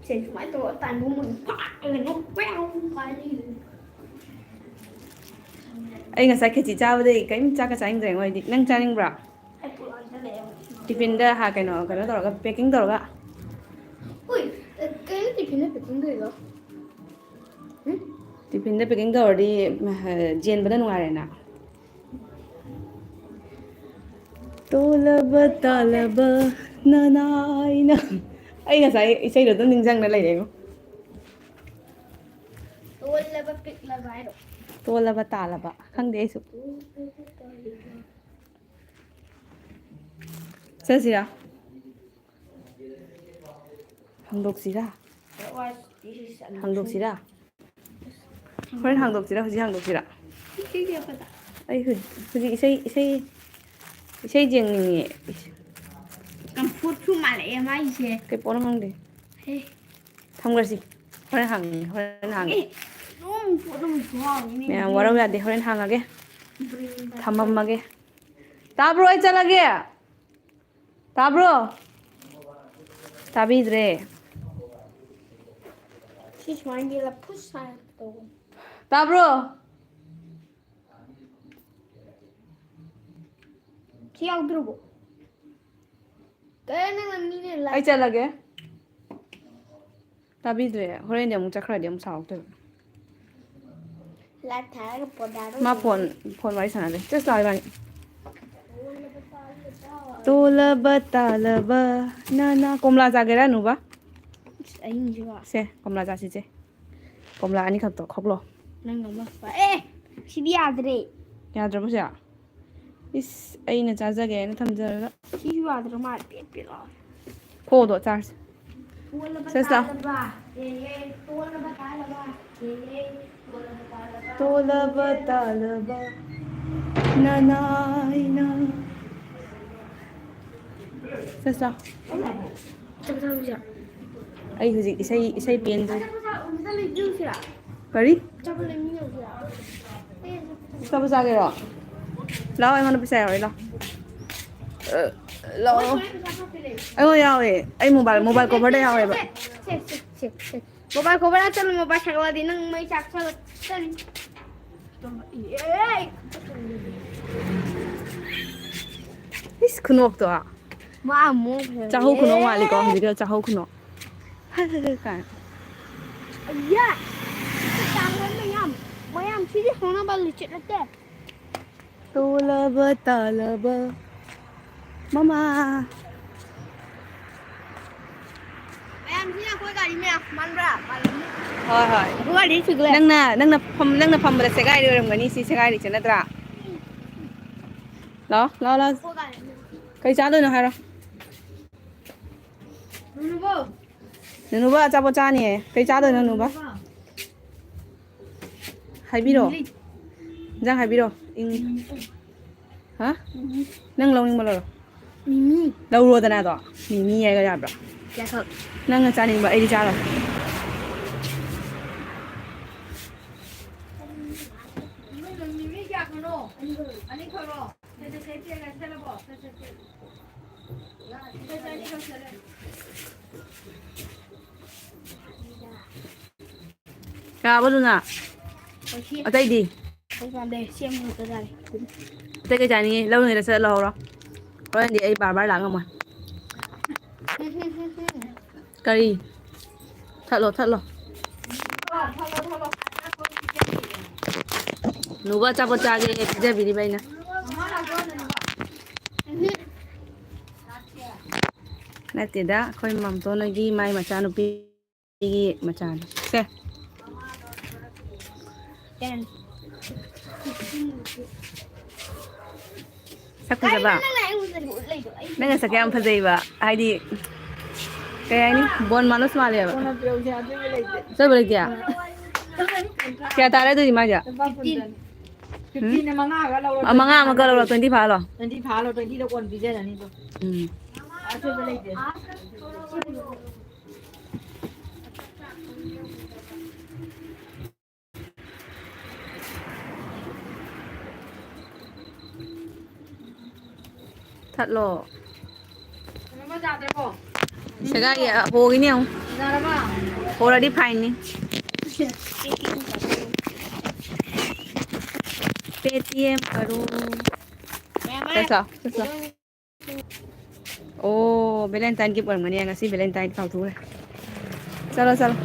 ꯁꯦ, ꯁꯨꯃꯥꯏꯅ ꯇꯧꯔꯒ ꯇꯥꯟꯕ ꯉꯝꯃꯣꯏ꯫ ꯄꯥꯛ! ꯀꯩꯅꯣ ꯄ꯭ꯌꯥꯎ! ꯄꯥꯏꯔꯤꯅꯦ꯫ ꯑꯩ ꯉꯁꯥꯏ ꯈꯦꯆꯤ ꯆꯥꯕꯗꯩ ꯀꯔꯤꯝ ꯆꯥꯛꯀ ꯆꯥꯅꯤꯡꯗ꯭ꯔꯦꯉꯣ ꯑꯩꯗꯤ꯫ ꯅꯪ ꯆꯥꯅꯤꯡꯕ꯭ꯔꯥ? ꯑꯩ ꯄꯨꯛ ꯂꯥꯝꯁꯤꯜꯂꯛꯑꯦ꯫ ꯇꯤꯐꯤꯟꯗ ꯍꯥ, ꯀꯩꯅꯣ, ꯀꯩꯅꯣ ꯇꯧꯔꯒ, packing ꯇꯧꯔꯒ꯫ ꯎꯏ, ꯀꯩꯅꯣ ꯇꯤꯐꯤꯟꯗ packing ꯇꯧꯔꯤꯗꯣ? ꯎꯝ? ꯇꯤꯐꯤꯟꯗ packing ꯇꯧꯔꯗꯤ, ꯖꯦꯟꯕꯗ ꯅꯨꯡꯉꯥꯏꯔꯦꯅ꯫ ꯇꯣꯜꯂꯕ ꯇꯥꯜꯂꯕ ꯅꯅꯥꯏꯅ꯫ ꯑꯩ ꯉꯁꯥꯏ ꯏꯁꯩꯗꯣ ꯑꯗꯨꯝ ꯅꯤꯡꯁꯤꯡꯅ ꯂꯩꯔꯦꯉꯣ꯫ ꯇꯣꯜꯂꯕ ꯄꯤꯛꯂꯕ ꯍꯥꯏꯔꯣ? ꯇꯣꯜꯂꯕ ꯇꯥꯜꯂꯕ꯫ ꯈꯪꯗꯦ ꯑꯩꯁꯨ꯫ ꯆꯠꯁꯤꯔꯥ? ꯍꯥꯡꯗꯣꯛꯁꯤꯔꯥ? ꯍꯥꯡꯗꯣꯛꯁꯤꯔꯥ? ꯍꯣꯔꯦꯟ ꯍꯥꯡꯗꯣꯛꯁꯤꯔꯥ? ꯍꯧꯖꯤꯛ ꯍꯥꯡꯗꯣꯛꯁꯤꯔꯥ? ꯑꯩ ꯍꯧꯖꯤꯛ, ꯍꯧꯖꯤꯛ ꯏꯁꯩ, ꯏꯁꯩ, ꯏꯁꯩ ꯌꯦꯡꯅꯤꯡꯉꯦ꯫ ꯀꯝꯐꯣꯔꯠꯁꯨ ꯃꯥꯜꯂꯛꯑꯦ ꯃꯥꯏꯁꯦ꯫ ꯀꯩ ꯄꯣꯠꯅꯣ ꯈꯪꯗꯦ꯫ ꯍꯦ꯫ ꯊꯝꯈ꯭ꯔꯁꯤ꯫ ꯍꯣꯔꯦꯟ ꯍꯥꯡꯉꯒꯦ, ꯍꯣꯔꯦꯟ ꯍꯥꯡꯉꯒꯦ꯫ ꯑꯦ, ꯑꯗꯨꯝ ꯄꯣꯠ ꯑꯗꯨꯝ ꯁꯨꯃꯥꯡꯅꯤꯅꯦ꯫ ꯃꯌꯥꯝ ꯋꯥꯔꯧ ꯌꯥꯗꯦ, ꯍꯣꯔꯦꯟ ꯍꯥꯡꯉꯒꯦ꯫ ꯕ꯭ꯔꯦꯟꯗ ꯊꯝꯃꯝꯃꯒꯦ꯫ ꯇꯥꯕ꯭ꯔꯣ? ꯑꯩ ꯆꯠꯂꯒꯦ꯫ ꯇꯥꯕ꯭ꯔꯣ? ꯇꯥꯕꯤꯗ꯭ꯔꯦ꯫ ꯁꯤ ꯁꯨꯃꯥꯏꯅ ꯌꯦꯜꯂ ꯐꯨꯠ ꯁꯥꯏꯅ ꯇꯧꯕꯅꯤ꯫ ꯇꯥꯕ꯭ꯔꯣ? ꯁꯤ ꯌꯥꯎꯗ꯭ꯔꯕꯣ? ꯀꯩꯅꯣ ꯅꯪꯅ ꯃꯤꯅ ꯑꯩ ꯂꯥꯏ- ꯆꯠꯂꯒꯦ꯫ ꯇꯥꯕꯤꯗ꯭ꯔꯦ꯫ ꯍꯣꯔꯦꯟꯗꯤ ꯑꯃꯨꯛ ꯆꯠꯈ꯭ꯔꯗꯤ ꯑꯃꯨꯛ ꯁꯥꯎꯔꯛꯇꯣꯏꯕ꯫ ꯂꯥꯏꯠ ꯊꯥꯔꯒ ꯄꯣꯗꯥꯗꯣ ꯃꯥ ꯐꯣꯟ, ꯐꯣꯟ ꯋꯥꯔꯤ ꯁꯥꯟꯅꯔꯦ꯫ ꯆꯠꯁꯤ ꯂꯥꯛꯑꯣ ꯏꯕꯥꯅꯤ꯫ ꯇꯣꯂꯕ ꯇꯥꯂꯕ ꯅꯅꯥ꯫ ꯀꯣꯝꯂꯥ ꯆꯥꯒꯦꯔꯥ, ꯅꯨꯕ? ꯑꯁ, ꯑꯍꯤꯡꯁꯤꯒ꯫ ꯁꯦ, ꯀꯣꯝꯂꯥ ꯆꯥꯁꯤꯁꯦ꯫ ꯀꯣꯝꯂꯥ ꯑꯅꯤꯈꯛꯇꯣ ꯈꯣꯛꯂꯣ꯫ ꯅꯪ ꯑꯃ꯫ ꯑꯦ! ꯁꯤꯗꯤ ꯌꯥꯗ꯭ꯔꯦ꯫ ꯌꯥꯗ꯭ꯔꯕꯣ ꯁꯦ? ꯏꯁ, ꯑꯩꯅ ꯆꯥꯖꯒꯦ ꯍꯥꯏꯅ ꯊꯝꯖꯔꯒ꯫ ꯁꯤꯁꯨ ꯌꯥꯗ꯭ꯔ ꯃꯥꯜꯂꯦ, ꯄꯦꯠ ꯄꯦꯠ ꯂꯥꯎꯔꯦ꯫ ꯈꯣꯗꯣ ꯆꯥꯔꯁꯤ꯫ ꯇꯣꯜꯂꯕ ꯁꯦꯁ ꯂꯥꯎ꯫ ꯇꯥꯜꯂꯕ, ꯑꯦ, ꯑꯦ, ꯇꯣꯜꯂꯕ ꯇꯥꯜꯂꯕ, ꯑꯦ, ꯑꯦ, ꯇꯣꯜꯂꯕ ꯇꯥꯜꯂꯕ꯫ ꯇꯣꯜꯂꯕ ꯇꯥꯜꯂꯕ ꯅꯅꯥꯏꯅ꯫ ꯁꯦꯁ ꯂꯥꯎ꯫ ꯆꯥꯛ ꯆꯥꯔꯨꯁꯤꯔꯣ? ꯑꯩ ꯍꯧꯖꯤꯛ ꯏꯁꯩ, ꯏꯁꯩ ꯄꯦꯟꯗ꯭ꯔꯦ꯫ ꯑꯆꯥꯄꯣꯠ ꯆꯥ-, ꯑꯝꯇ ꯂꯩꯕꯤꯔꯨꯁꯤꯔꯣ? ꯀꯔꯤ? ꯑꯆꯥꯄꯣꯠ ꯂꯩꯃꯤꯟꯅꯔꯨꯁꯤꯔꯣ? ꯑꯆꯥꯄꯣꯠ ꯆꯥꯒꯦꯔꯣ? ꯂꯥꯛꯑꯣ, ꯑꯩꯉꯣꯟꯗ ꯄꯩꯁꯥ ꯌꯥꯎꯔꯤ, ꯂꯥꯛꯑꯣ꯫ ꯑ, ꯂꯥꯛꯑꯣ꯫ ꯑꯩꯉꯣꯟꯗ ꯌꯥꯎꯋꯦ꯫ ꯑꯩ ꯃꯣꯕꯥꯏꯜ, ꯃꯣꯕꯥꯏꯜ ꯀꯣꯚꯔꯗ ꯌꯥꯎꯋꯦꯕ꯫ ꯁꯦ, ꯁꯦ, ꯁꯦ, ꯁꯦ꯫ ꯃꯣꯕꯥꯏꯜ ꯀꯣꯚꯔ ꯅꯠꯇꯅ ꯃꯣꯕꯥꯏꯜ ꯁꯥꯒꯠꯂꯗꯤ ꯅꯪ ꯃꯩ ꯆꯥꯛ ꯆꯥꯕ ꯆꯠꯂꯅꯤ꯫ ꯑꯦ! ꯏꯁ, ꯈꯨꯅꯣꯛꯇꯣ꯫ ꯃꯥ ꯑꯃꯨꯛ ꯆꯥꯍꯧ ꯈꯨꯅꯣꯛ ꯃꯥꯜꯂꯤꯀꯣ, ꯍꯧꯖꯤꯛꯀꯤꯗꯣ ꯆꯥꯍꯧ ꯈꯨꯅꯣꯛ꯫ ꯍꯥꯏ, ꯍꯥꯏ, ꯍꯥꯏ, ꯀꯥꯏ꯫ ꯑꯌꯥ! ꯃꯌꯥꯝ, ꯃꯌꯥꯝ ꯁꯤꯗꯤ ꯍꯧꯅꯕ ꯂꯤꯆꯠ ꯅꯠꯇꯦ꯫ ꯇꯣꯂꯕ ꯇꯥꯂꯕ ꯃꯃꯥ꯫ ꯃꯌꯥꯝꯁꯤꯅ ꯑꯩꯈꯣꯏ ꯒꯥꯔꯤ ꯃꯌꯥꯝ ꯃꯥꯟꯕ꯭ꯔꯥ? ꯃꯥꯜꯂꯝꯅꯤ꯫ ꯍꯣꯏ, ꯍꯣꯏ꯫ ꯑꯩꯈꯣꯏ ꯒꯥꯔꯤ ꯁꯤꯒ꯭ꯔꯦ꯫ ꯅꯪꯅ, ꯅꯪꯅ ꯐꯝ-, ꯅꯪꯅ ꯐꯝꯕꯗ ꯁꯦꯒꯥꯏꯔꯤ ꯑꯣꯏꯔꯝꯒꯅꯤ, ꯁꯤ ꯁꯦꯒꯥꯏꯔꯤꯁꯦ ꯅꯠꯇ꯭ꯔꯥ? ꯂꯥꯛꯑꯣ, ꯂꯥꯛꯑꯣ, ꯂꯥꯛꯑꯣ꯫ ꯑꯩꯈꯣꯏ ꯒꯥꯔꯤ꯫ ꯀꯩ ꯆꯥꯗꯣꯏꯅꯣ ꯍꯥꯏꯔꯣ꯫ ꯅꯨꯅꯨꯕꯧ꯫ ꯅꯨꯅꯨꯕ ꯑꯆꯥꯄꯣꯠ ꯆꯥꯅꯤꯌꯦ꯫ ꯀꯩ ꯆꯥꯗꯣꯏꯅꯣ, ꯅꯨꯅꯨꯕ? ꯍꯥꯏꯕꯤꯔꯣ꯫ ꯏꯪꯂꯤꯁ꯫ ꯏꯟꯖꯥꯡ ꯍꯥꯏꯕꯤꯔꯣ꯫ ꯏꯪ-, ꯍꯥ? ꯅꯪ ꯂꯧꯅꯤꯡꯕ ꯂꯧꯔꯣ꯫ ꯃꯤꯃꯤ꯫ ꯂꯧꯔꯣꯗꯅ ꯑꯗꯣ꯫ ꯃꯤꯃꯤ ꯍꯥꯏꯔꯒ ꯌꯥꯕ꯭ꯔꯣ? ꯌꯥꯈꯛ꯫ ꯅꯪꯅ ꯆꯥꯅꯤꯡꯕ ꯑꯩꯗꯤ ꯆꯥꯔꯣꯏ꯫ ꯃꯤꯃꯤ ꯀꯌꯥ ꯈꯛꯅꯣ? ꯑꯅꯤꯈꯛ꯫ ꯑꯅꯤꯈꯛꯂꯣ? ꯁꯦ, ꯁꯦ, ꯁꯦ, ꯁꯦ, ꯁꯦ꯫ ꯌꯥꯔꯕꯣ, ꯂꯨꯅꯥ? ꯑꯇꯩꯗꯤ? ꯑꯩ ꯄꯥꯝꯗꯦ, ꯁꯦꯝꯕ ꯈꯛꯇ ꯆꯥꯒꯦ꯫ ꯑꯇꯩ ꯀꯩ ꯆꯥꯅꯤꯡꯉꯤ? ꯂꯧꯔꯤꯉꯩꯗ ꯆꯠꯂ ꯂꯧꯍꯧꯔꯣ꯫ ꯍꯣꯔꯦꯟꯗꯤ ꯑꯩ ꯕꯥꯔ ꯕꯥꯔ ꯂꯥꯛ ꯉꯝꯃꯣꯏ꯫ ꯀꯔꯤ? ꯊꯠꯂꯣ, ꯊꯠꯂꯣ꯫ ꯅꯨꯕ ꯑꯆꯥꯄꯣꯠ ꯆꯥꯒꯦ ꯄꯤꯖꯕꯤꯔꯤꯕ ꯑꯩꯅ꯫ ꯅꯠꯇꯦꯗ, ꯑꯩꯈꯣꯏ ꯃꯝꯇꯣꯟ ꯍꯣꯏꯒꯤ ꯃꯥꯏ ꯃꯆꯥꯅꯨꯄꯤꯒꯤ ꯃꯆꯥꯅꯤ꯫ ꯁꯦ꯫ ꯁꯛ ꯐꯖꯕ? ꯀꯩꯅꯣ ꯅꯪꯅ ꯑꯩꯉꯣꯟꯗ ꯎꯠꯂꯛꯏꯗꯣ? ꯑꯩ ꯅꯪ ꯅꯁꯛ ꯌꯥꯝ ꯐꯖꯩꯕ꯫ ꯍꯥꯏꯗꯤ, ꯀꯩ ꯍꯥꯏꯅꯤ? ꯕꯣꯟ ꯃꯥꯅꯨꯁ ꯃꯥꯜꯂꯦꯕ꯫ ꯀꯣꯟꯅ ꯄꯤꯔꯛꯎꯁꯦ, ꯑꯗꯨꯒꯤ ꯂꯩꯇꯦ꯫ ꯑꯆꯣꯏꯕ ꯂꯩꯇꯦ? ꯀꯌꯥ ꯇꯥꯔꯦ ꯑꯗꯨꯗꯤ ꯃꯥꯏꯁꯦ? ꯂꯨꯄꯥ ꯀꯨꯟ ꯇꯅꯤ꯫ ꯐꯤꯐꯇꯤꯟ꯫ ꯐꯤꯐꯇꯤꯟ ꯃꯉꯥ ꯑꯃꯒ ꯂꯧꯔꯣ, ꯑ, ꯃꯉꯥ ꯑꯃꯒ ꯂꯧꯔꯣ, ꯇ꯭ꯋꯦꯟꯇꯤ ꯐꯥꯏꯚ ꯂꯣ? ꯇ꯭ꯋꯦꯟꯇꯤ ꯐꯥꯏꯚ ꯂꯣ, ꯇ꯭ꯋꯦꯟꯇꯤꯗꯣ ꯀꯣꯟ ꯄꯤꯖꯔꯅꯤ ꯑꯗꯣ꯫ ꯎꯝ꯫ ꯑꯆꯣꯏꯕ ꯂꯩꯇꯦ꯫ ꯊꯠꯂꯣ꯫ ꯁꯦꯒꯥꯏꯒꯤ, ꯑ, ꯍꯣꯒꯤꯅꯤ ꯌꯦꯡꯉꯨ꯫ ꯍꯣꯔꯗꯤ ꯐꯥꯏꯟꯅꯤ꯫ ꯄꯦꯇꯤꯑꯦꯝ ꯀꯔꯣ꯫ ꯆꯠꯁꯣ, ꯆꯠꯁꯣ꯫ ꯑꯣ, ꯚꯦꯂꯦꯟꯇꯥꯏꯟ ꯒꯤꯐ ꯑꯣꯏꯔꯝꯒꯅꯤ꯫ ꯉꯁꯤ ꯚꯦꯂꯦꯟꯇꯥꯏꯟ ꯀꯥꯎꯊꯣꯛꯎꯔꯦ꯫ ꯆꯠꯂꯣ, ꯆꯠꯂꯣ꯫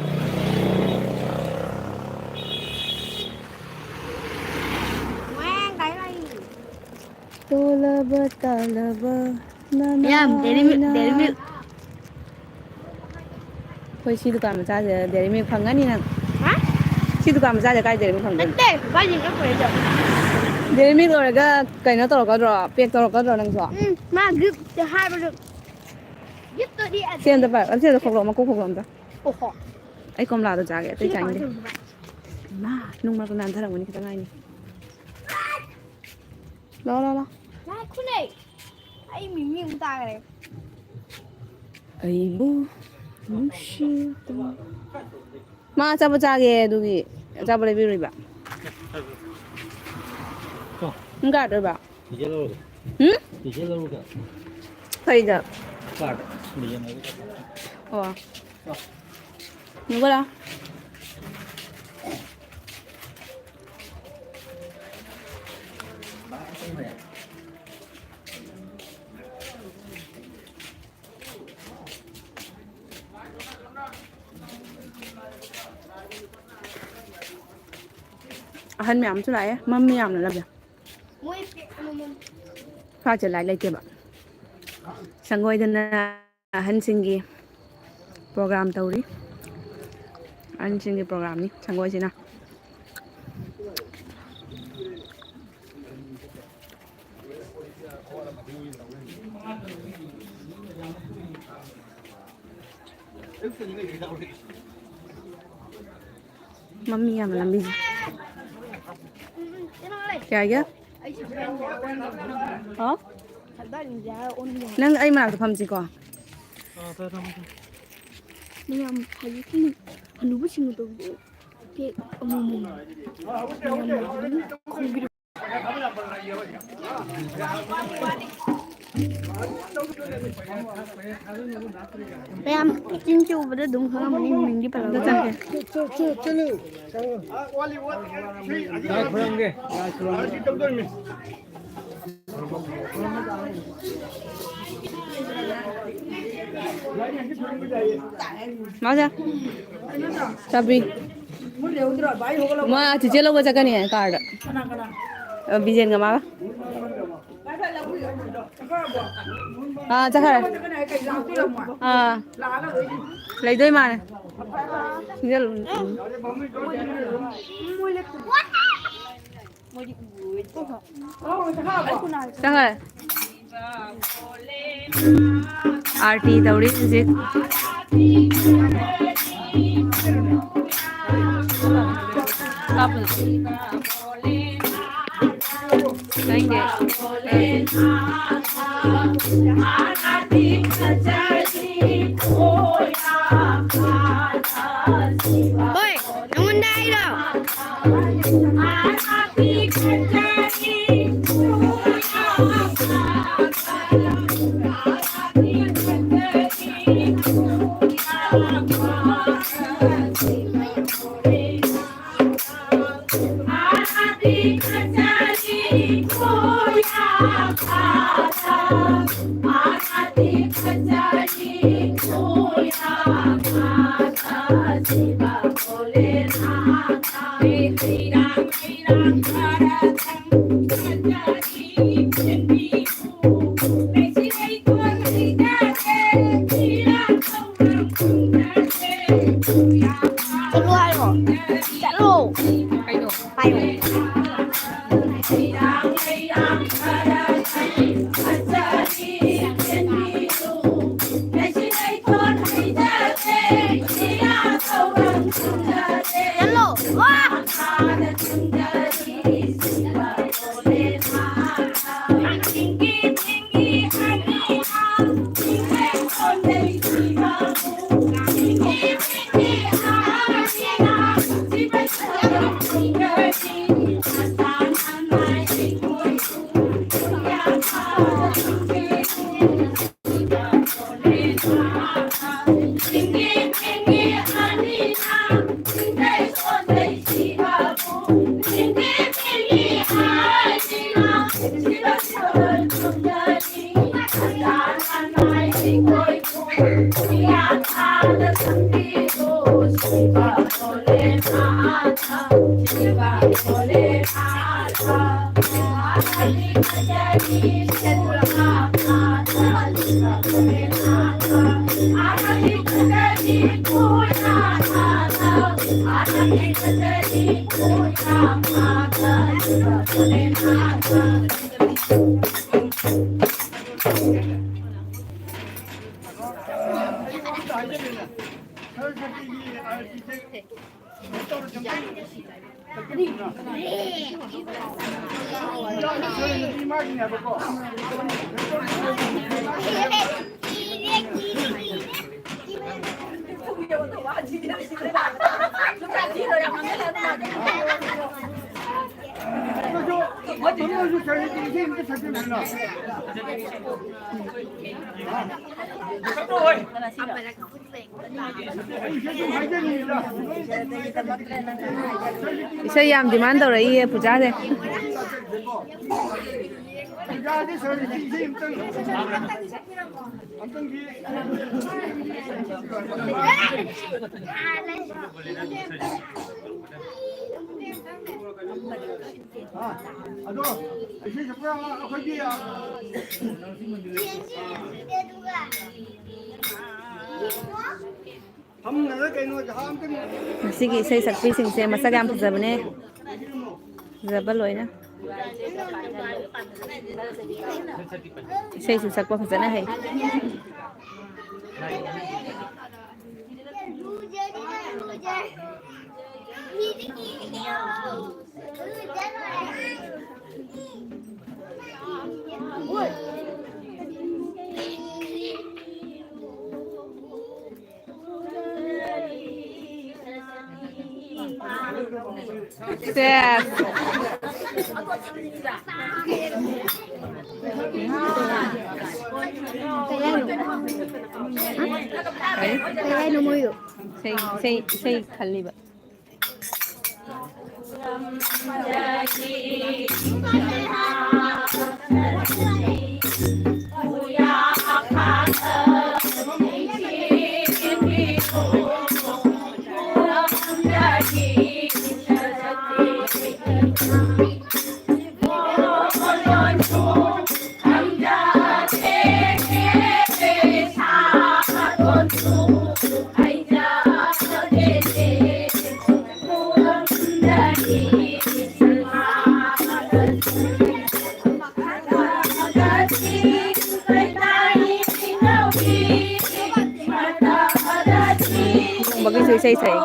ꯇꯣꯜꯂꯕ ꯇꯥꯜꯂꯕ ꯅꯅꯥ ꯌꯥꯝ ꯗꯦꯔꯤ ꯃꯤꯜꯛ, ꯗꯦꯔꯤ ꯃꯤꯜꯛ꯫ ꯑꯩꯈꯣꯏ ꯁꯤ ꯗꯨꯀꯥꯟ ꯃꯆꯥꯁꯤꯗ ꯗꯦꯔꯤ ꯃꯤꯜꯛ ꯐꯪꯒꯅꯤ ꯅꯪ꯫ ꯍꯥ? ꯁꯤ ꯗꯨꯀꯥꯟ ꯃꯆꯥꯁꯤꯗ ꯀꯥꯏ ꯗꯦꯔꯤ ꯃꯤꯜꯛ ꯐꯪꯗꯣꯏꯅꯣ? ꯅꯠꯇꯦ, ꯀꯥꯏꯗꯩꯅꯣ ꯄꯨꯔꯛꯏꯗꯣ? ꯗꯦꯔꯤ ꯃꯤꯜꯛ ꯂꯣꯏꯔꯒ ꯀꯩꯅꯣ ꯇꯧꯔꯛꯀꯗ꯭ꯔꯣ? ꯄꯦꯛ ꯇꯧꯔꯛꯀꯗ꯭ꯔꯣ ꯅꯪꯁꯨ? ꯎꯝ, ꯃꯥ ꯒꯤꯐꯇ ꯍꯥꯏꯕꯗꯣ, ꯒꯤꯐꯇꯨꯗꯤ ꯑꯗꯨ ꯁꯤ ꯑꯝꯇ ꯄꯥꯏ-, ꯑꯁꯤ ꯑꯝꯇ ꯈꯣꯛꯂꯛꯑꯣ, ꯃꯀꯨ ꯈꯣꯛꯂꯛꯑꯣ ꯑꯝꯇ꯫ ꯑꯣꯍꯣ꯫ ꯑꯩ ꯀꯣꯝꯂꯥꯗꯣ ꯆꯥꯒꯦ, ꯑꯇꯩ ꯁꯤꯅ ꯆꯥꯅꯤꯡꯗꯦ꯫ ꯀꯃꯥꯏꯅ ꯇꯧꯗꯣꯏꯕ? ꯏꯃꯥ, ꯅꯨꯡ ꯃꯔꯛꯇ ꯅꯥꯟꯊꯔꯛꯄꯅꯤ, ꯈꯤꯇꯪ ꯉꯥꯏꯅꯤ꯫ ꯂꯥꯎ, ꯂꯥꯎ, ꯂꯥꯎ꯫ ꯉꯥꯏꯈꯣꯅꯦ꯫ ꯑꯩ ꯃꯤꯃꯤ ꯑꯃꯨꯛ ꯇꯥꯈ꯭ꯔꯦ꯫ ꯑꯩꯕꯨ ꯅꯨꯡꯁꯤꯕ꯫ ꯃꯥ ꯑꯆꯥꯄꯣꯠ ꯆꯥꯒꯦ ꯑꯗꯨꯒꯤ ꯑꯆꯥꯄꯣꯠ ꯂꯩꯕꯤꯔꯨꯏꯕ꯫ ꯀꯣ꯫ ꯄꯨꯡ ꯀꯌꯥ ꯇꯧꯕ? ꯇꯤꯀꯦꯠ ꯂꯧꯔꯒ꯫ ꯍꯨꯝ? ꯇꯤꯀꯦꯠ ꯂꯧꯔꯒ꯫ ꯀꯩꯗ? ꯀꯥꯔꯗ꯫ ꯑꯣ꯫ ꯅꯨꯡꯒꯂꯥ꯫ ꯑꯍꯟ ꯃꯌꯥꯝꯁꯨ ꯂꯥꯛꯑꯦ, ꯃꯝꯃꯤ ꯌꯥꯝꯅ ꯂꯝꯁꯦ꯫ ꯐꯥꯛꯁꯦ ꯂꯥꯏꯠ ꯂꯩꯇꯦꯕ꯫ ꯁꯪꯒꯣꯏꯗꯅ ꯑꯍꯟꯁꯤꯡꯒꯤ ꯄ꯭ꯔꯣꯒ꯭ꯔꯥꯝ ꯇꯧꯔꯤ꯫ ꯑꯍꯟꯁꯤꯡꯒꯤ ꯄ꯭ꯔꯣꯒ꯭ꯔꯥꯝꯅꯤ ꯁꯪꯒꯣꯏꯁꯤꯅ꯫ ꯃꯝꯃꯤ ꯌꯥꯝꯅ ꯂꯝꯕꯤꯁꯦ꯫ ꯀꯌꯥꯒꯤ? ꯍꯥꯎ? ꯅꯪ ꯑꯩ ꯃꯅꯥꯛꯇ ꯐꯝꯁꯤꯀꯣ꯫ ꯃꯌꯥꯝ ꯍꯧꯖꯤꯛꯀꯤ ꯍꯅꯨꯕꯁꯤꯡꯅ ꯇꯧꯕꯗꯣ ꯄꯦꯛ ꯑꯃꯃꯝ꯫ ꯃꯌꯥꯝꯅ ꯑꯗꯨꯝ ꯈꯣꯡꯕꯤꯔꯛꯄ꯫ ꯃꯌꯥꯝ ꯆꯤꯟ ꯆꯨꯕꯗ ꯑꯗꯨꯝ ꯈꯪꯉꯝꯃꯅꯤ, ꯃꯤꯡꯗꯤ ꯄꯜꯂꯔꯣꯏ꯫ ꯂꯥꯏ ꯈꯨꯔꯝꯒꯦ, ꯂꯥꯏ ꯈꯨꯔꯝꯒꯦ꯫ ꯃꯥꯁꯦ ꯆꯥꯕꯤ꯫ ꯃꯥ ꯆꯤꯆꯦ ꯂꯧꯕ ꯆꯠꯀꯅꯤ ꯍꯥꯏ ꯀꯥꯔꯗ꯫ ꯑ, ꯕꯤꯖꯦꯟꯒ ꯃꯥꯒ꯫ ꯑꯥ, ꯆꯠꯈ꯭ꯔꯦ꯫ ꯑꯥ, ꯂꯩꯗꯣꯏ ꯃꯥꯜꯂꯦ꯫ ꯁꯤꯡꯖꯜꯂꯨ꯫ ꯎꯝ꯫ ꯆꯪꯉꯦ꯫ ꯑꯥꯔꯇꯤ ꯇꯧꯔꯤ ꯍꯧꯖꯤꯛ꯫ ꯍꯣꯏ, ꯅꯉꯣꯟꯗ ꯍꯥꯏꯔꯣ? ꯆꯠꯂꯣ ꯍꯥꯏꯔꯣ? ꯆꯠꯂꯣ꯫ ꯀꯩꯅꯣ? ꯄꯥꯏꯌꯣ꯫ ꯆꯠꯂꯣ꯫ ꯋꯥ! ꯏꯁꯩ ꯌꯥꯝ demand ꯇꯧꯔꯛꯏꯌꯦ ꯄꯨꯖꯥꯁꯦ꯫ ꯌꯥꯗꯦ ꯁꯥꯔ, ꯏꯁꯩ ꯑꯝꯇꯪ, ꯑꯝꯇꯪꯗꯤ꯫ ꯑ, ꯑꯗꯣ ꯏꯁꯩ ꯁꯛꯄ ꯑꯩꯈꯣꯏꯒꯤ, ꯑ, ꯉꯁꯤꯒꯤ ꯏꯁꯩ ꯁꯛꯄꯤꯁꯤꯡꯁꯦ ꯃꯁꯛ ꯌꯥꯝ ꯐꯖꯕꯅꯦ꯫ ꯐꯖꯕ ꯂꯣꯏꯅ꯫ ꯏꯁꯩꯁꯨ ꯁꯛꯄ ꯐꯖꯅ ꯍꯩ꯫ ꯁꯦꯁ꯫ ꯀꯩ ꯍꯥꯏꯅꯣ? ꯀꯩ ꯍꯥꯏꯅꯣ ꯃꯣꯏꯗꯣ? ꯏꯁꯩ, ꯏꯁꯩ, ꯏꯁꯩ ꯈꯜꯂꯤꯕ꯫ ꯂꯨꯍꯣꯡꯕꯒꯤꯁꯨ ꯏꯁꯩ ꯁꯛꯏ꯫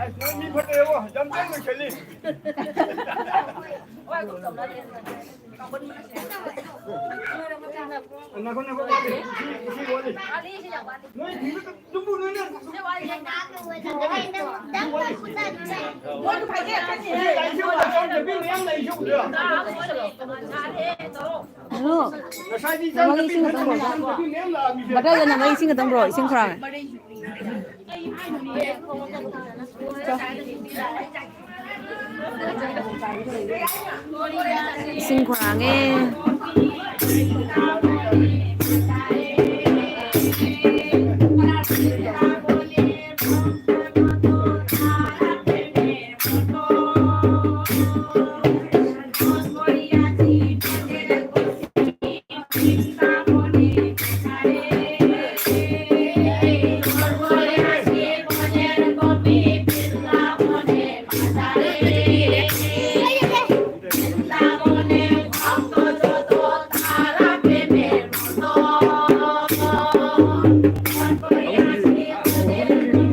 ꯑꯁ, ꯅꯣꯏ ꯃꯤ ꯐꯠꯇꯦ, ꯌꯦꯡꯉꯣ, ꯌꯥꯝ ꯀꯟꯅ ꯂꯣꯏꯁꯜꯂꯤ꯫ ꯉꯥꯏꯈꯣ, ꯉꯥꯏꯈꯣ, ꯋꯥꯠꯂꯤ꯫ ꯁꯤ, ꯁꯤ ꯋꯥꯠꯂꯤ꯫ ꯅꯣꯏ ꯊꯤꯕ ꯌꯨꯝꯕꯨ ꯅꯣꯏꯅ ꯂꯥꯏꯁꯦꯟꯁ ꯅꯨꯄꯤ ꯃꯌꯥꯝ ꯂꯩꯁꯦ ꯎꯗ꯭ꯔꯣ? ꯍꯜꯂꯣ꯫ ꯉꯁꯥꯏꯗꯤ ꯏꯆꯥ ꯅꯨꯄꯤ ꯏꯁꯤꯡ ꯈꯛꯇꯪ ꯄꯨꯔꯛꯑꯣ꯫ ꯏꯆꯥ ꯅꯨꯄꯤ ꯃꯌꯥꯝ ꯂꯥꯛꯑꯝꯃꯤꯁꯦ꯫ ꯕꯇꯔꯗ ꯅꯝꯃꯒ ꯏꯁꯤꯡ ꯈꯛꯇꯪ ꯄꯨꯔꯛꯑꯣ, ꯏꯁꯤꯡ ꯈꯔ꯫ ꯏꯁꯤꯡ ꯈꯣꯔꯥꯡꯉꯦ꯫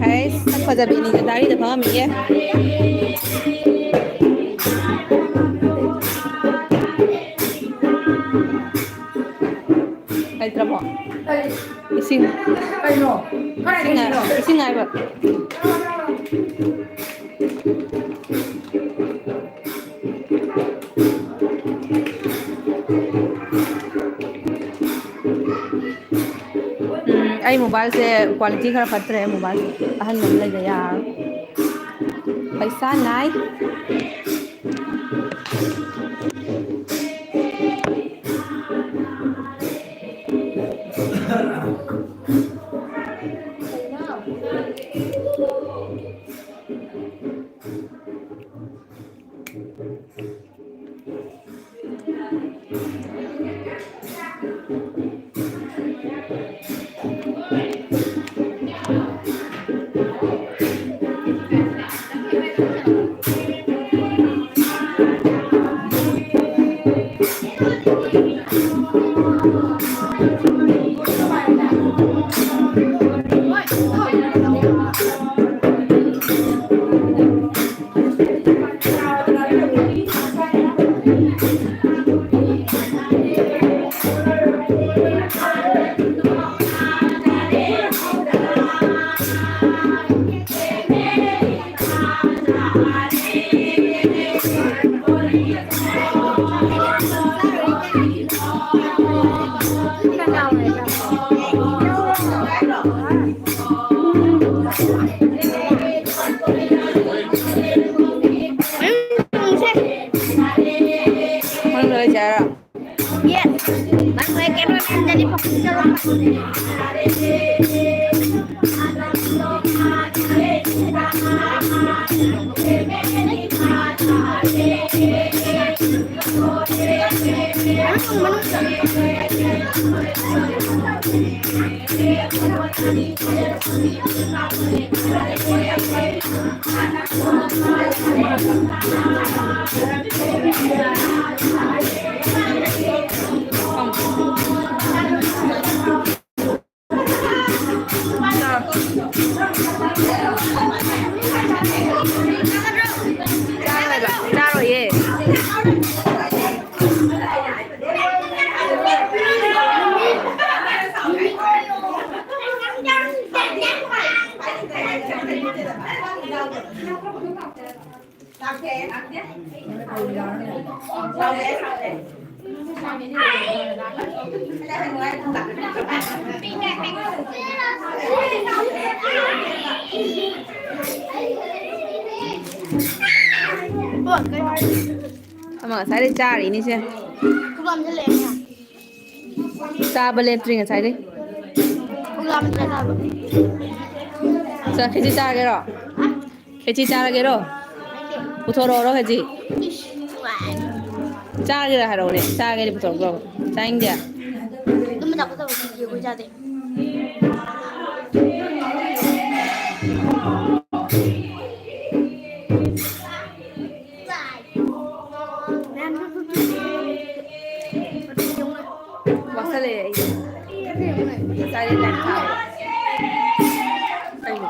ꯍꯩꯁ, ꯁꯛ ꯐꯖꯕꯤ ꯑꯅꯤꯁꯦ ꯗꯥꯔꯤꯗ ꯐꯝꯃꯝꯃꯤꯌꯦ꯫ ꯂꯩꯇ꯭ꯔꯕꯣ? ꯏꯁꯤꯡ꯫ ꯀꯩꯅꯣ? ꯏꯁꯤꯡ ꯉꯥꯏ-, ꯏꯁꯤꯡ ꯉꯥꯏꯕ꯫ ꯎꯝ, ꯑꯩ ꯃꯣꯕꯥꯏꯜꯁꯦ ꯀ꯭ꯋꯥꯂꯤꯇꯤ ꯈꯔ ꯐꯠꯇ꯭ꯔꯦ, ꯃꯣꯕꯥꯏꯜ ꯑꯍꯟꯕ ꯑꯃ ꯂꯩꯗ ꯌꯥꯔꯔꯣꯏ꯫ ꯄꯩꯁꯥ ꯅꯥꯏ꯫ ꯃꯅꯨꯡꯗ ꯂꯩꯁꯦ ꯍꯥꯏꯔꯣ? Yes. ꯅꯪ ꯂꯩ ꯀꯩꯅꯣ, ꯅꯪ ꯂꯩ ꯐꯛꯁꯤꯗ ꯂꯥꯛꯄ꯫ ꯆꯥꯔꯣꯏꯕ, ꯆꯥꯔꯣꯏꯌꯦ꯫ ꯑꯃ ꯉꯁꯥꯏꯗꯩ ꯆꯥꯔꯤꯅꯤꯁꯦ꯫ ꯆꯥꯕ ꯂꯦꯞꯇ꯭ꯔꯤ ꯉꯁꯥꯏꯗꯩ꯫ ꯆꯥ-, ꯈꯦꯆꯤ ꯆꯥꯔꯒꯦꯔꯣ? ꯈꯦꯆꯤ ꯆꯥꯔꯒꯦꯔꯣ? ꯄꯨꯊꯣꯔꯛꯑꯣꯔꯣ ꯈꯦꯆꯤ? ꯆꯥꯒꯦꯔꯥ ꯍꯥꯏꯔꯛꯑꯣꯅꯦ꯫ ꯆꯥꯒꯦꯗꯤ ꯄꯨꯊꯣꯔꯛꯑꯣ꯫ ꯆꯥꯅꯤꯡꯗꯦ? ꯑꯗꯨꯝꯕ ꯆꯥꯄꯣꯠ ꯇꯧꯕ ꯈꯦꯆꯤ ꯑꯩꯈꯣꯏ ꯆꯥꯗꯦ꯫ ꯋꯥꯁꯜꯂꯛꯑꯦ ꯑꯩ꯫ ꯉꯁꯥꯏꯗꯩ ꯂꯥꯏꯔꯤꯛ ꯄꯥꯕ꯫ ꯀꯩꯅꯣ?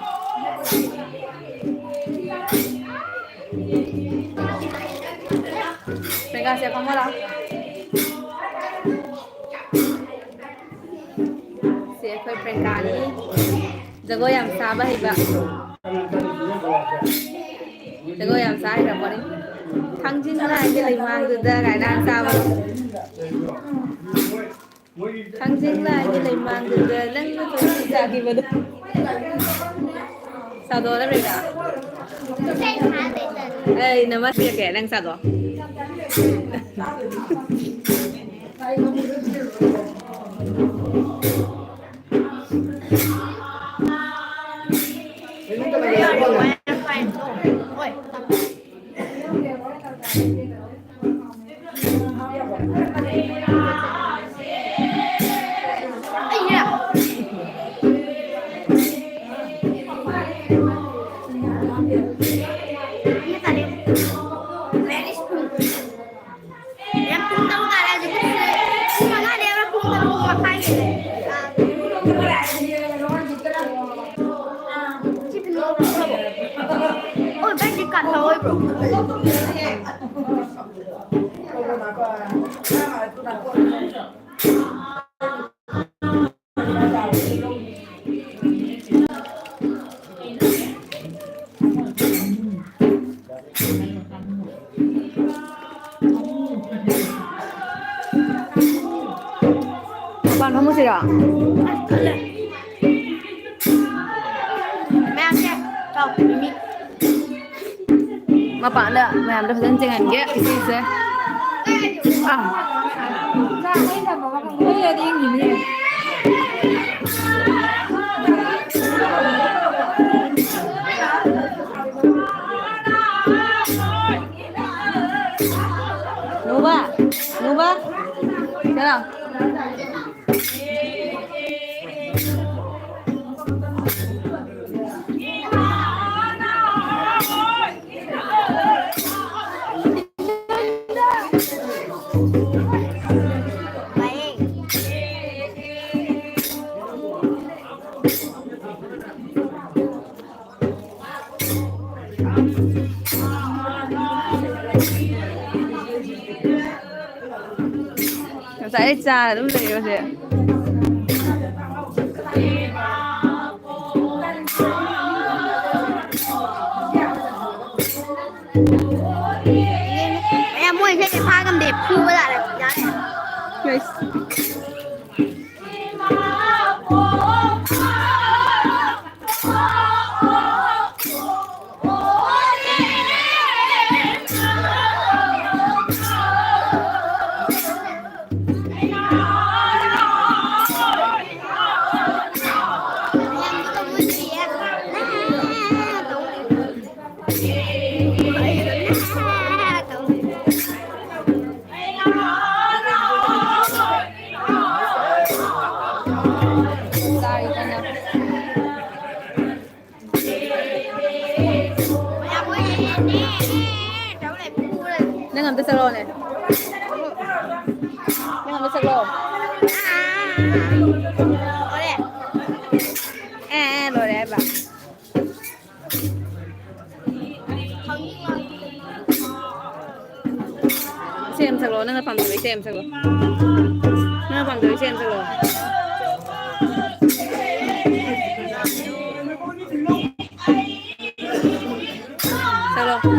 ꯄ꯭ꯔꯦꯡꯀꯥꯁꯦ ꯐꯝꯃꯣ ꯂꯥꯎ꯫ ꯁꯦ ꯑꯩꯈꯣꯏ ꯄ꯭ꯔꯦꯡꯀꯥꯅꯤ꯫ ꯖꯒꯣꯏ ꯌꯥꯝ ꯁꯥꯕ ꯍꯩꯕ꯫ ꯖꯒꯣꯏ ꯌꯥꯝ ꯁꯥ ꯍꯩꯔꯝꯒꯅꯤ꯫ "ꯊꯥꯡꯖꯤꯡ ꯂꯥꯏꯒꯤ ꯂꯩꯃꯥꯡꯗꯨꯗ" ꯀꯥꯏꯅ ꯁꯥꯕꯗꯣ꯫ ꯊꯥꯡꯖꯤꯡ ꯂꯥꯏꯒꯤ ꯂꯩꯃꯥꯡꯗꯨꯗ ꯅꯪꯅ ꯊꯣꯏꯗꯤ ꯆꯥꯈꯤꯕꯗꯣ꯫ ꯁꯥꯗꯣꯛꯑꯣ ꯅꯪ ꯂꯩꯗ꯫ ꯑꯩ ꯅꯃ ꯄꯤꯔꯛꯀꯦ ꯅꯪ ꯁꯥꯗꯣꯛꯑꯣ꯫ ꯌꯥꯝ ꯄꯨꯡ ꯇꯔꯨꯛ ꯇꯥꯔꯦ ꯍꯧꯖꯤꯛ꯫ ꯄꯨꯡ ꯃꯉꯥꯗꯩ ꯌꯧꯔ ꯄꯨꯡ ꯇꯔꯨꯛ ꯃꯈꯥꯏ ꯍꯦꯜꯂꯦ꯫ ꯁꯤ ꯐꯤꯂꯝ ꯂꯧꯔꯕꯣ? ꯑꯣ, ꯏꯕꯥꯅꯤꯗꯤ ꯀꯥꯟ ꯇꯧꯔꯣꯏꯕ꯭ꯔꯣ? ꯃꯄꯥꯟ ꯐꯝꯃꯨꯁꯤꯔꯣ? ꯃꯌꯥꯝꯁꯦ, ꯆꯥꯎ, ꯃꯤꯃꯤ꯫ ꯃꯄꯥꯟꯗ ꯃꯌꯥꯝꯗꯣ ꯐꯖꯅ ꯆꯦꯡꯍꯟꯒꯦ, ꯏꯆꯦꯁꯦ꯫ ꯑꯥ꯫ ꯅꯨꯕ, ꯅꯨꯕ, ꯆꯠꯂꯣ꯫ ꯉꯁꯥꯏꯗꯩ ꯆꯥꯔ ꯑꯗꯨꯝ ꯂꯩꯔꯦ ꯍꯧꯖꯤꯛ꯫ ꯑꯦ, ꯃꯣꯏ ꯏꯁꯩꯁꯦ ꯐꯥ ꯉꯝꯗꯦ, ꯐꯨꯕ ꯌꯥꯔꯦ, ꯌꯥꯔꯦ꯫ ꯑꯁ꯫ ꯆꯠꯂꯣꯅꯦ꯫ ꯅꯪ ꯑꯝꯇ ꯆꯠꯂꯣ꯫ ꯑꯦ, ꯑꯦ, ꯂꯣꯏꯔꯦ ꯍꯥꯏꯕ꯫ ꯏꯁꯩ ꯑꯃ ꯁꯛꯂꯛꯑꯣ, ꯅꯪꯅ ꯄꯥꯝꯖꯕ ꯏꯁꯩ ꯑꯃ ꯁꯛꯂꯛꯑꯣ꯫ ꯅꯪꯅ ꯄꯥꯝꯖꯕ ꯏꯁꯩ ꯑꯃ ꯁꯛꯂꯛꯑꯣ꯫ ꯁꯛꯂꯛꯑꯣ꯫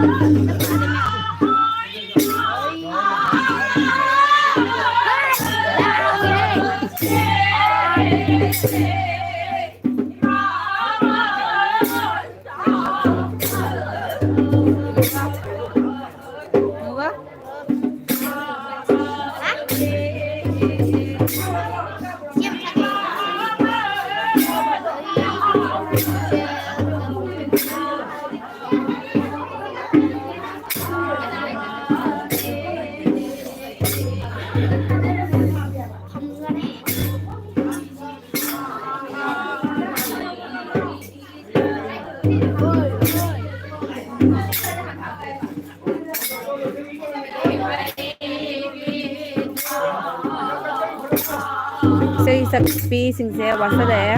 ꯏꯁꯩ ꯁꯛꯄꯤꯁꯤꯡꯁꯦ ꯋꯥꯁꯜꯂꯛꯑꯦ꯫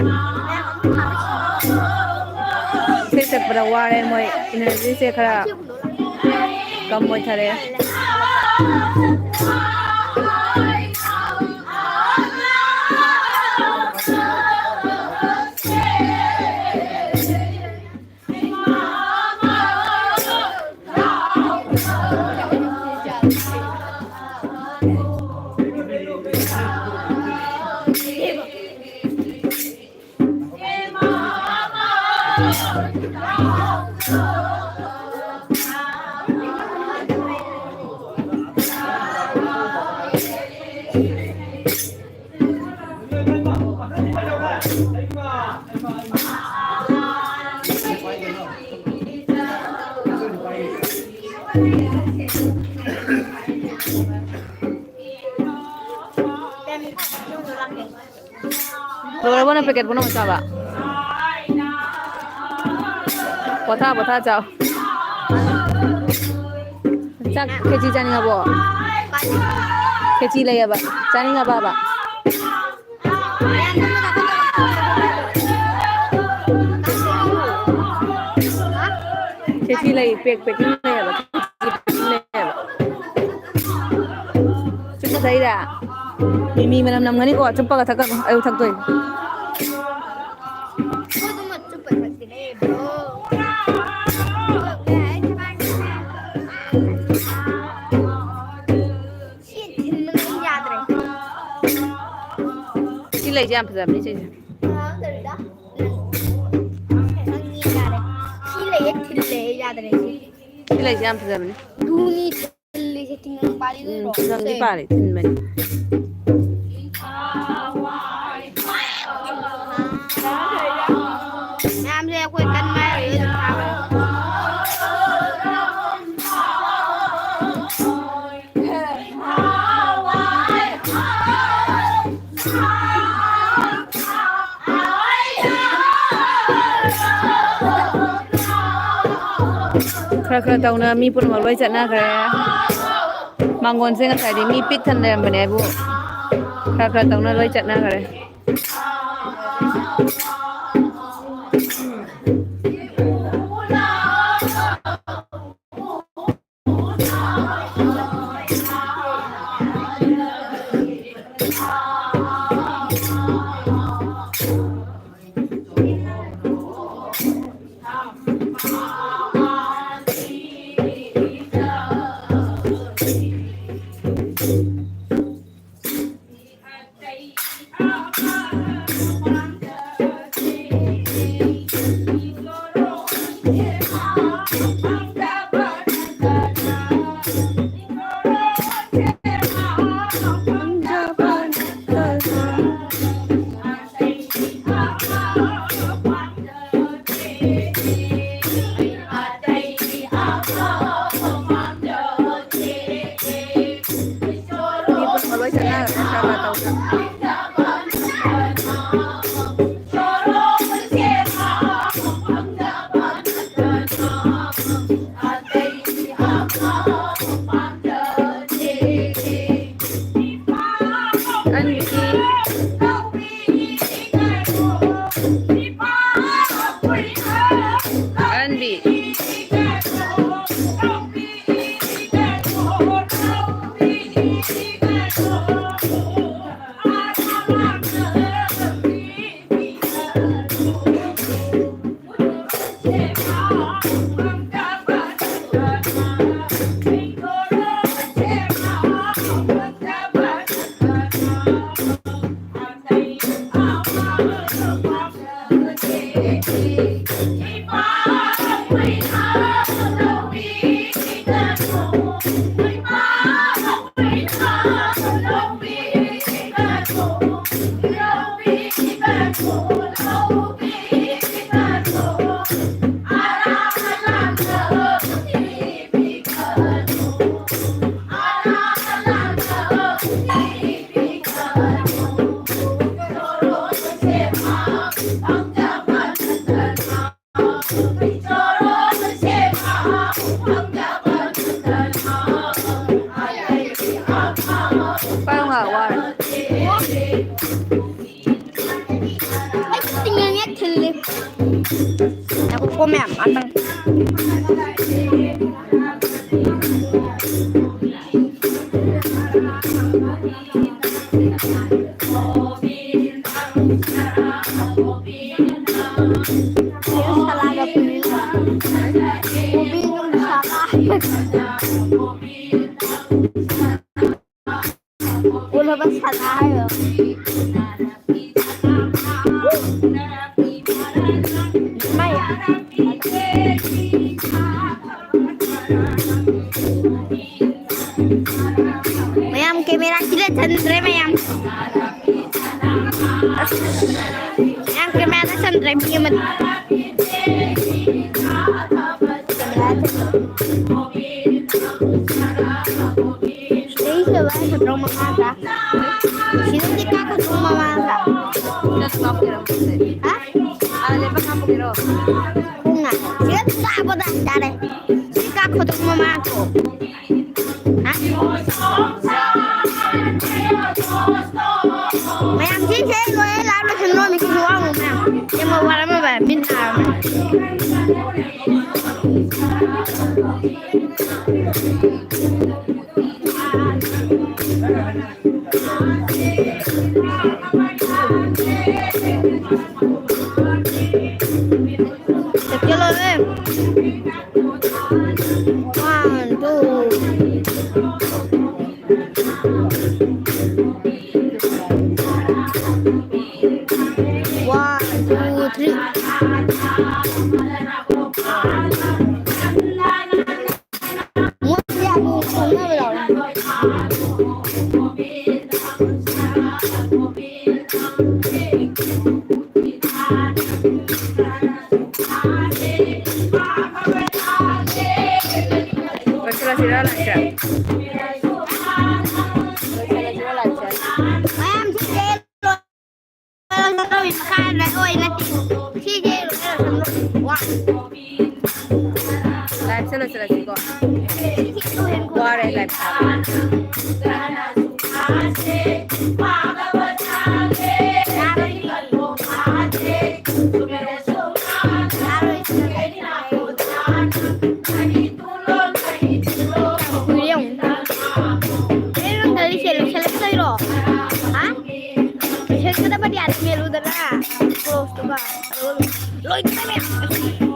ꯏꯁꯩ ꯁꯛꯄꯗ ꯋꯥꯔꯦ ꯃꯣꯏ, ꯏꯅꯔꯖꯤꯁꯦ ꯈꯔ ꯀꯝ ꯑꯣꯏꯊꯔꯦ꯫ ꯂꯣꯏꯔꯕꯣ ꯅꯪ ꯄꯦꯀꯦꯠ ꯄꯨꯝꯅꯃꯛ ꯆꯥꯕ? ꯄꯣꯊꯥ, ꯄꯣꯊꯥ ꯆꯥꯎ꯫ ꯆꯥꯛ ꯈꯦꯆꯤ ꯆꯥꯅꯤꯡꯉꯕꯣ? ꯈꯦꯆꯤ ꯂꯩꯌꯦꯕ꯫ ꯆꯥꯅꯤꯡꯉꯕꯕ? ꯈꯦꯆꯤ ꯂꯩ, ꯄꯦꯛ ꯄꯦꯛꯀꯤꯡ ꯂꯩꯌꯦꯕ꯫ ꯈꯦꯆꯤ ꯄꯦꯛꯀꯤꯡ ꯂꯩꯌꯦꯕ꯫ ꯆꯨꯞꯄ ꯊꯛꯏꯔꯥ? ꯃꯤꯃꯤ ꯃꯅꯝ ꯅꯝꯒꯅꯤꯀꯣ, ꯆꯨꯞꯄꯒ ꯊꯛꯀꯅꯨ꯫ ꯑꯌꯨꯛ ꯊꯛꯇꯣꯏꯅꯤ꯫ ꯁꯤ ꯊꯤꯟꯕꯅ ꯌꯥꯗ꯭ꯔꯦ꯫ ꯁꯤ ꯂꯩꯁꯦ ꯌꯥꯝ ꯐꯖꯕꯅꯤ, ꯁꯤꯁꯦ꯫ ꯁꯤ ꯂꯩꯌꯦ, ꯊꯤꯜꯂꯦ, ꯌꯥꯗ꯭ꯔꯦ ꯁꯤ꯫ ꯁꯤ ꯂꯩꯁꯦ ꯌꯥꯝ ꯐꯖꯕꯅꯤ꯫ ꯊꯤꯜꯂꯤꯁꯦ ꯇꯤꯡꯈꯪ ꯄꯥꯜꯂꯤ ꯎꯝ, ꯅꯠꯇ꯭ꯔꯣ? ꯇꯤꯡꯈꯪꯗꯤ ꯁꯦ꯫ ꯄꯥꯜꯂꯤ, ꯊꯤꯟꯕꯅꯤ꯫ ꯃꯌꯥꯝꯁꯦ ꯑꯩꯈꯣꯏ ꯀꯟ ꯃꯌꯥꯝꯁꯦ ꯑꯗꯨꯝ ꯊꯥꯕꯅꯤ꯫ ꯈꯔ ꯈꯔ ꯇꯧꯅ ꯃꯤ ꯄꯨꯝꯅꯃꯛ ꯂꯣꯏ ꯆꯠꯅꯈ꯭ꯔꯦ꯫ ꯃꯥꯡꯒꯣꯟꯁꯦ ꯉꯁꯥꯏꯗꯤ ꯃꯤ ꯄꯤꯛ ꯊꯟꯅ ꯂꯩꯔꯝꯕꯅꯦ ꯍꯥꯏꯕꯨ, ꯈꯔ ꯈꯔ ꯇꯧꯅ ꯂꯣꯏ ꯆꯠꯅꯈ꯭ꯔꯦ꯫ ꯑꯟꯕꯤ꯫ ꯄꯥꯏꯌꯨ ꯉꯥꯏꯍꯥꯛ, ꯋꯥꯔꯦ꯫ ꯑꯩ ꯇꯤꯡꯉꯦ ꯊꯤꯜꯂꯤ꯫ ꯉꯥꯏꯈꯣꯀꯣ ꯃꯌꯥꯝ, ꯉꯥꯛꯇꯪ꯫ ꯁꯂꯥꯗ ꯄꯨꯔꯤ꯫ ꯀꯣꯕꯤ ꯅꯨꯡꯁꯥꯂꯥ꯫ ꯎꯂꯕ ꯁꯥꯗꯥ ꯍꯥꯏꯔꯣ? ꯃꯌꯥꯝ, camera ꯁꯤꯗ ꯆꯟꯗ꯭ꯔꯦ, ꯃꯌꯥꯝ꯫ ꯑꯁ, ꯃꯌꯥꯝ, camera ꯗ ꯆꯟꯗ꯭ꯔꯦ, ꯃꯤ ꯑꯃ꯫ Camera ꯗ ꯆꯟꯗ꯭ꯔꯦ꯫ ꯁꯤꯗꯩ ꯁꯤꯗ ꯀꯥꯈꯠꯇ꯭ꯔꯣ ꯃꯃꯥꯡꯗ? ꯁꯤꯗꯩꯗꯤ ꯀꯥꯈꯠꯇ꯭ꯔꯣ ꯃꯃꯥꯡꯗ? ꯁꯤꯗꯁꯨ ꯀꯥꯞꯄꯨꯒꯦꯔꯣ ꯃꯊꯛꯇ? ꯍꯥ? ꯑꯥ, ꯂꯦꯞꯄ ꯀꯥꯞꯄꯨꯒꯦꯔꯣ? ꯈꯣꯡꯅ꯫ ꯁꯤꯗ ꯀꯥꯞꯄꯗ ꯍꯥꯏꯇꯥꯔꯦ꯫ ꯁꯤ ꯀꯥꯈꯠꯇ꯭ꯔꯣ ꯃꯃꯥꯡꯗꯣ? ꯍꯥ? ꯃꯌꯥꯝ ꯁꯤꯁꯦ ꯂꯣꯏꯔꯦ, ꯂꯥꯏꯚ ꯂꯣꯏꯁꯤꯜꯂꯣ, ꯃꯤꯁꯤꯡ ꯋꯥ ꯉꯥꯡꯉꯨ ꯃꯌꯥꯝ꯫ ꯌꯦꯡꯉꯣ, ꯋꯥꯔꯝꯃꯕ ꯃꯤꯠ ꯅꯥꯔꯝꯃꯅꯤ꯫ ꯆꯠꯀꯦ ꯂꯣꯏꯔꯦ꯫ One, two, three. One, two, three. ꯃꯣꯏꯁꯦ ꯌꯥꯝ ꯈꯪꯅꯕ ꯌꯥꯎꯋꯦ꯫ ꯂꯣꯏꯁꯤꯜꯂꯁꯤꯔ ꯂꯥꯏꯁꯦ? ꯂꯣꯏꯁꯤꯜꯂꯁꯤꯔ ꯂꯥꯏꯁꯦ? ꯃꯌꯥꯝꯁꯤꯡꯁꯦ ꯂꯣꯏ-, ꯂꯣꯏ-, ꯂꯣꯏ-, ꯃꯈꯥ ꯂꯣꯏ ꯅꯠꯇꯦ꯫ ꯁꯤꯁꯦ ꯂꯣꯏ-, ꯂꯣꯏ-, ꯋꯥ꯫ ꯂꯥꯏꯐꯁꯦ ꯂꯣꯏꯁꯤꯜꯂꯁꯤꯀꯣ꯫ ꯋꯥꯔꯦ ꯂꯥꯏꯐ ꯁꯥꯕ꯫ ꯌꯦꯡꯉꯨ꯫ ꯀꯩꯅꯣ ꯅꯪ ꯈꯜꯂꯤꯁꯦ? ꯂꯣꯏꯁꯤꯜꯂꯛꯇꯣꯏꯔꯣ? ꯍꯥ? ꯂꯣꯏꯁꯤꯜꯂꯛꯀꯗꯕꯗꯤ ꯑꯥꯗ ꯃꯦꯜꯂꯨꯗꯅ꯫ ꯀ꯭ꯂꯣꯁꯇꯨꯒ꯫ ꯑꯗꯨꯒ ꯂꯣꯏ-, ꯂꯣꯏꯒꯗꯕ ꯌꯥꯝ꯫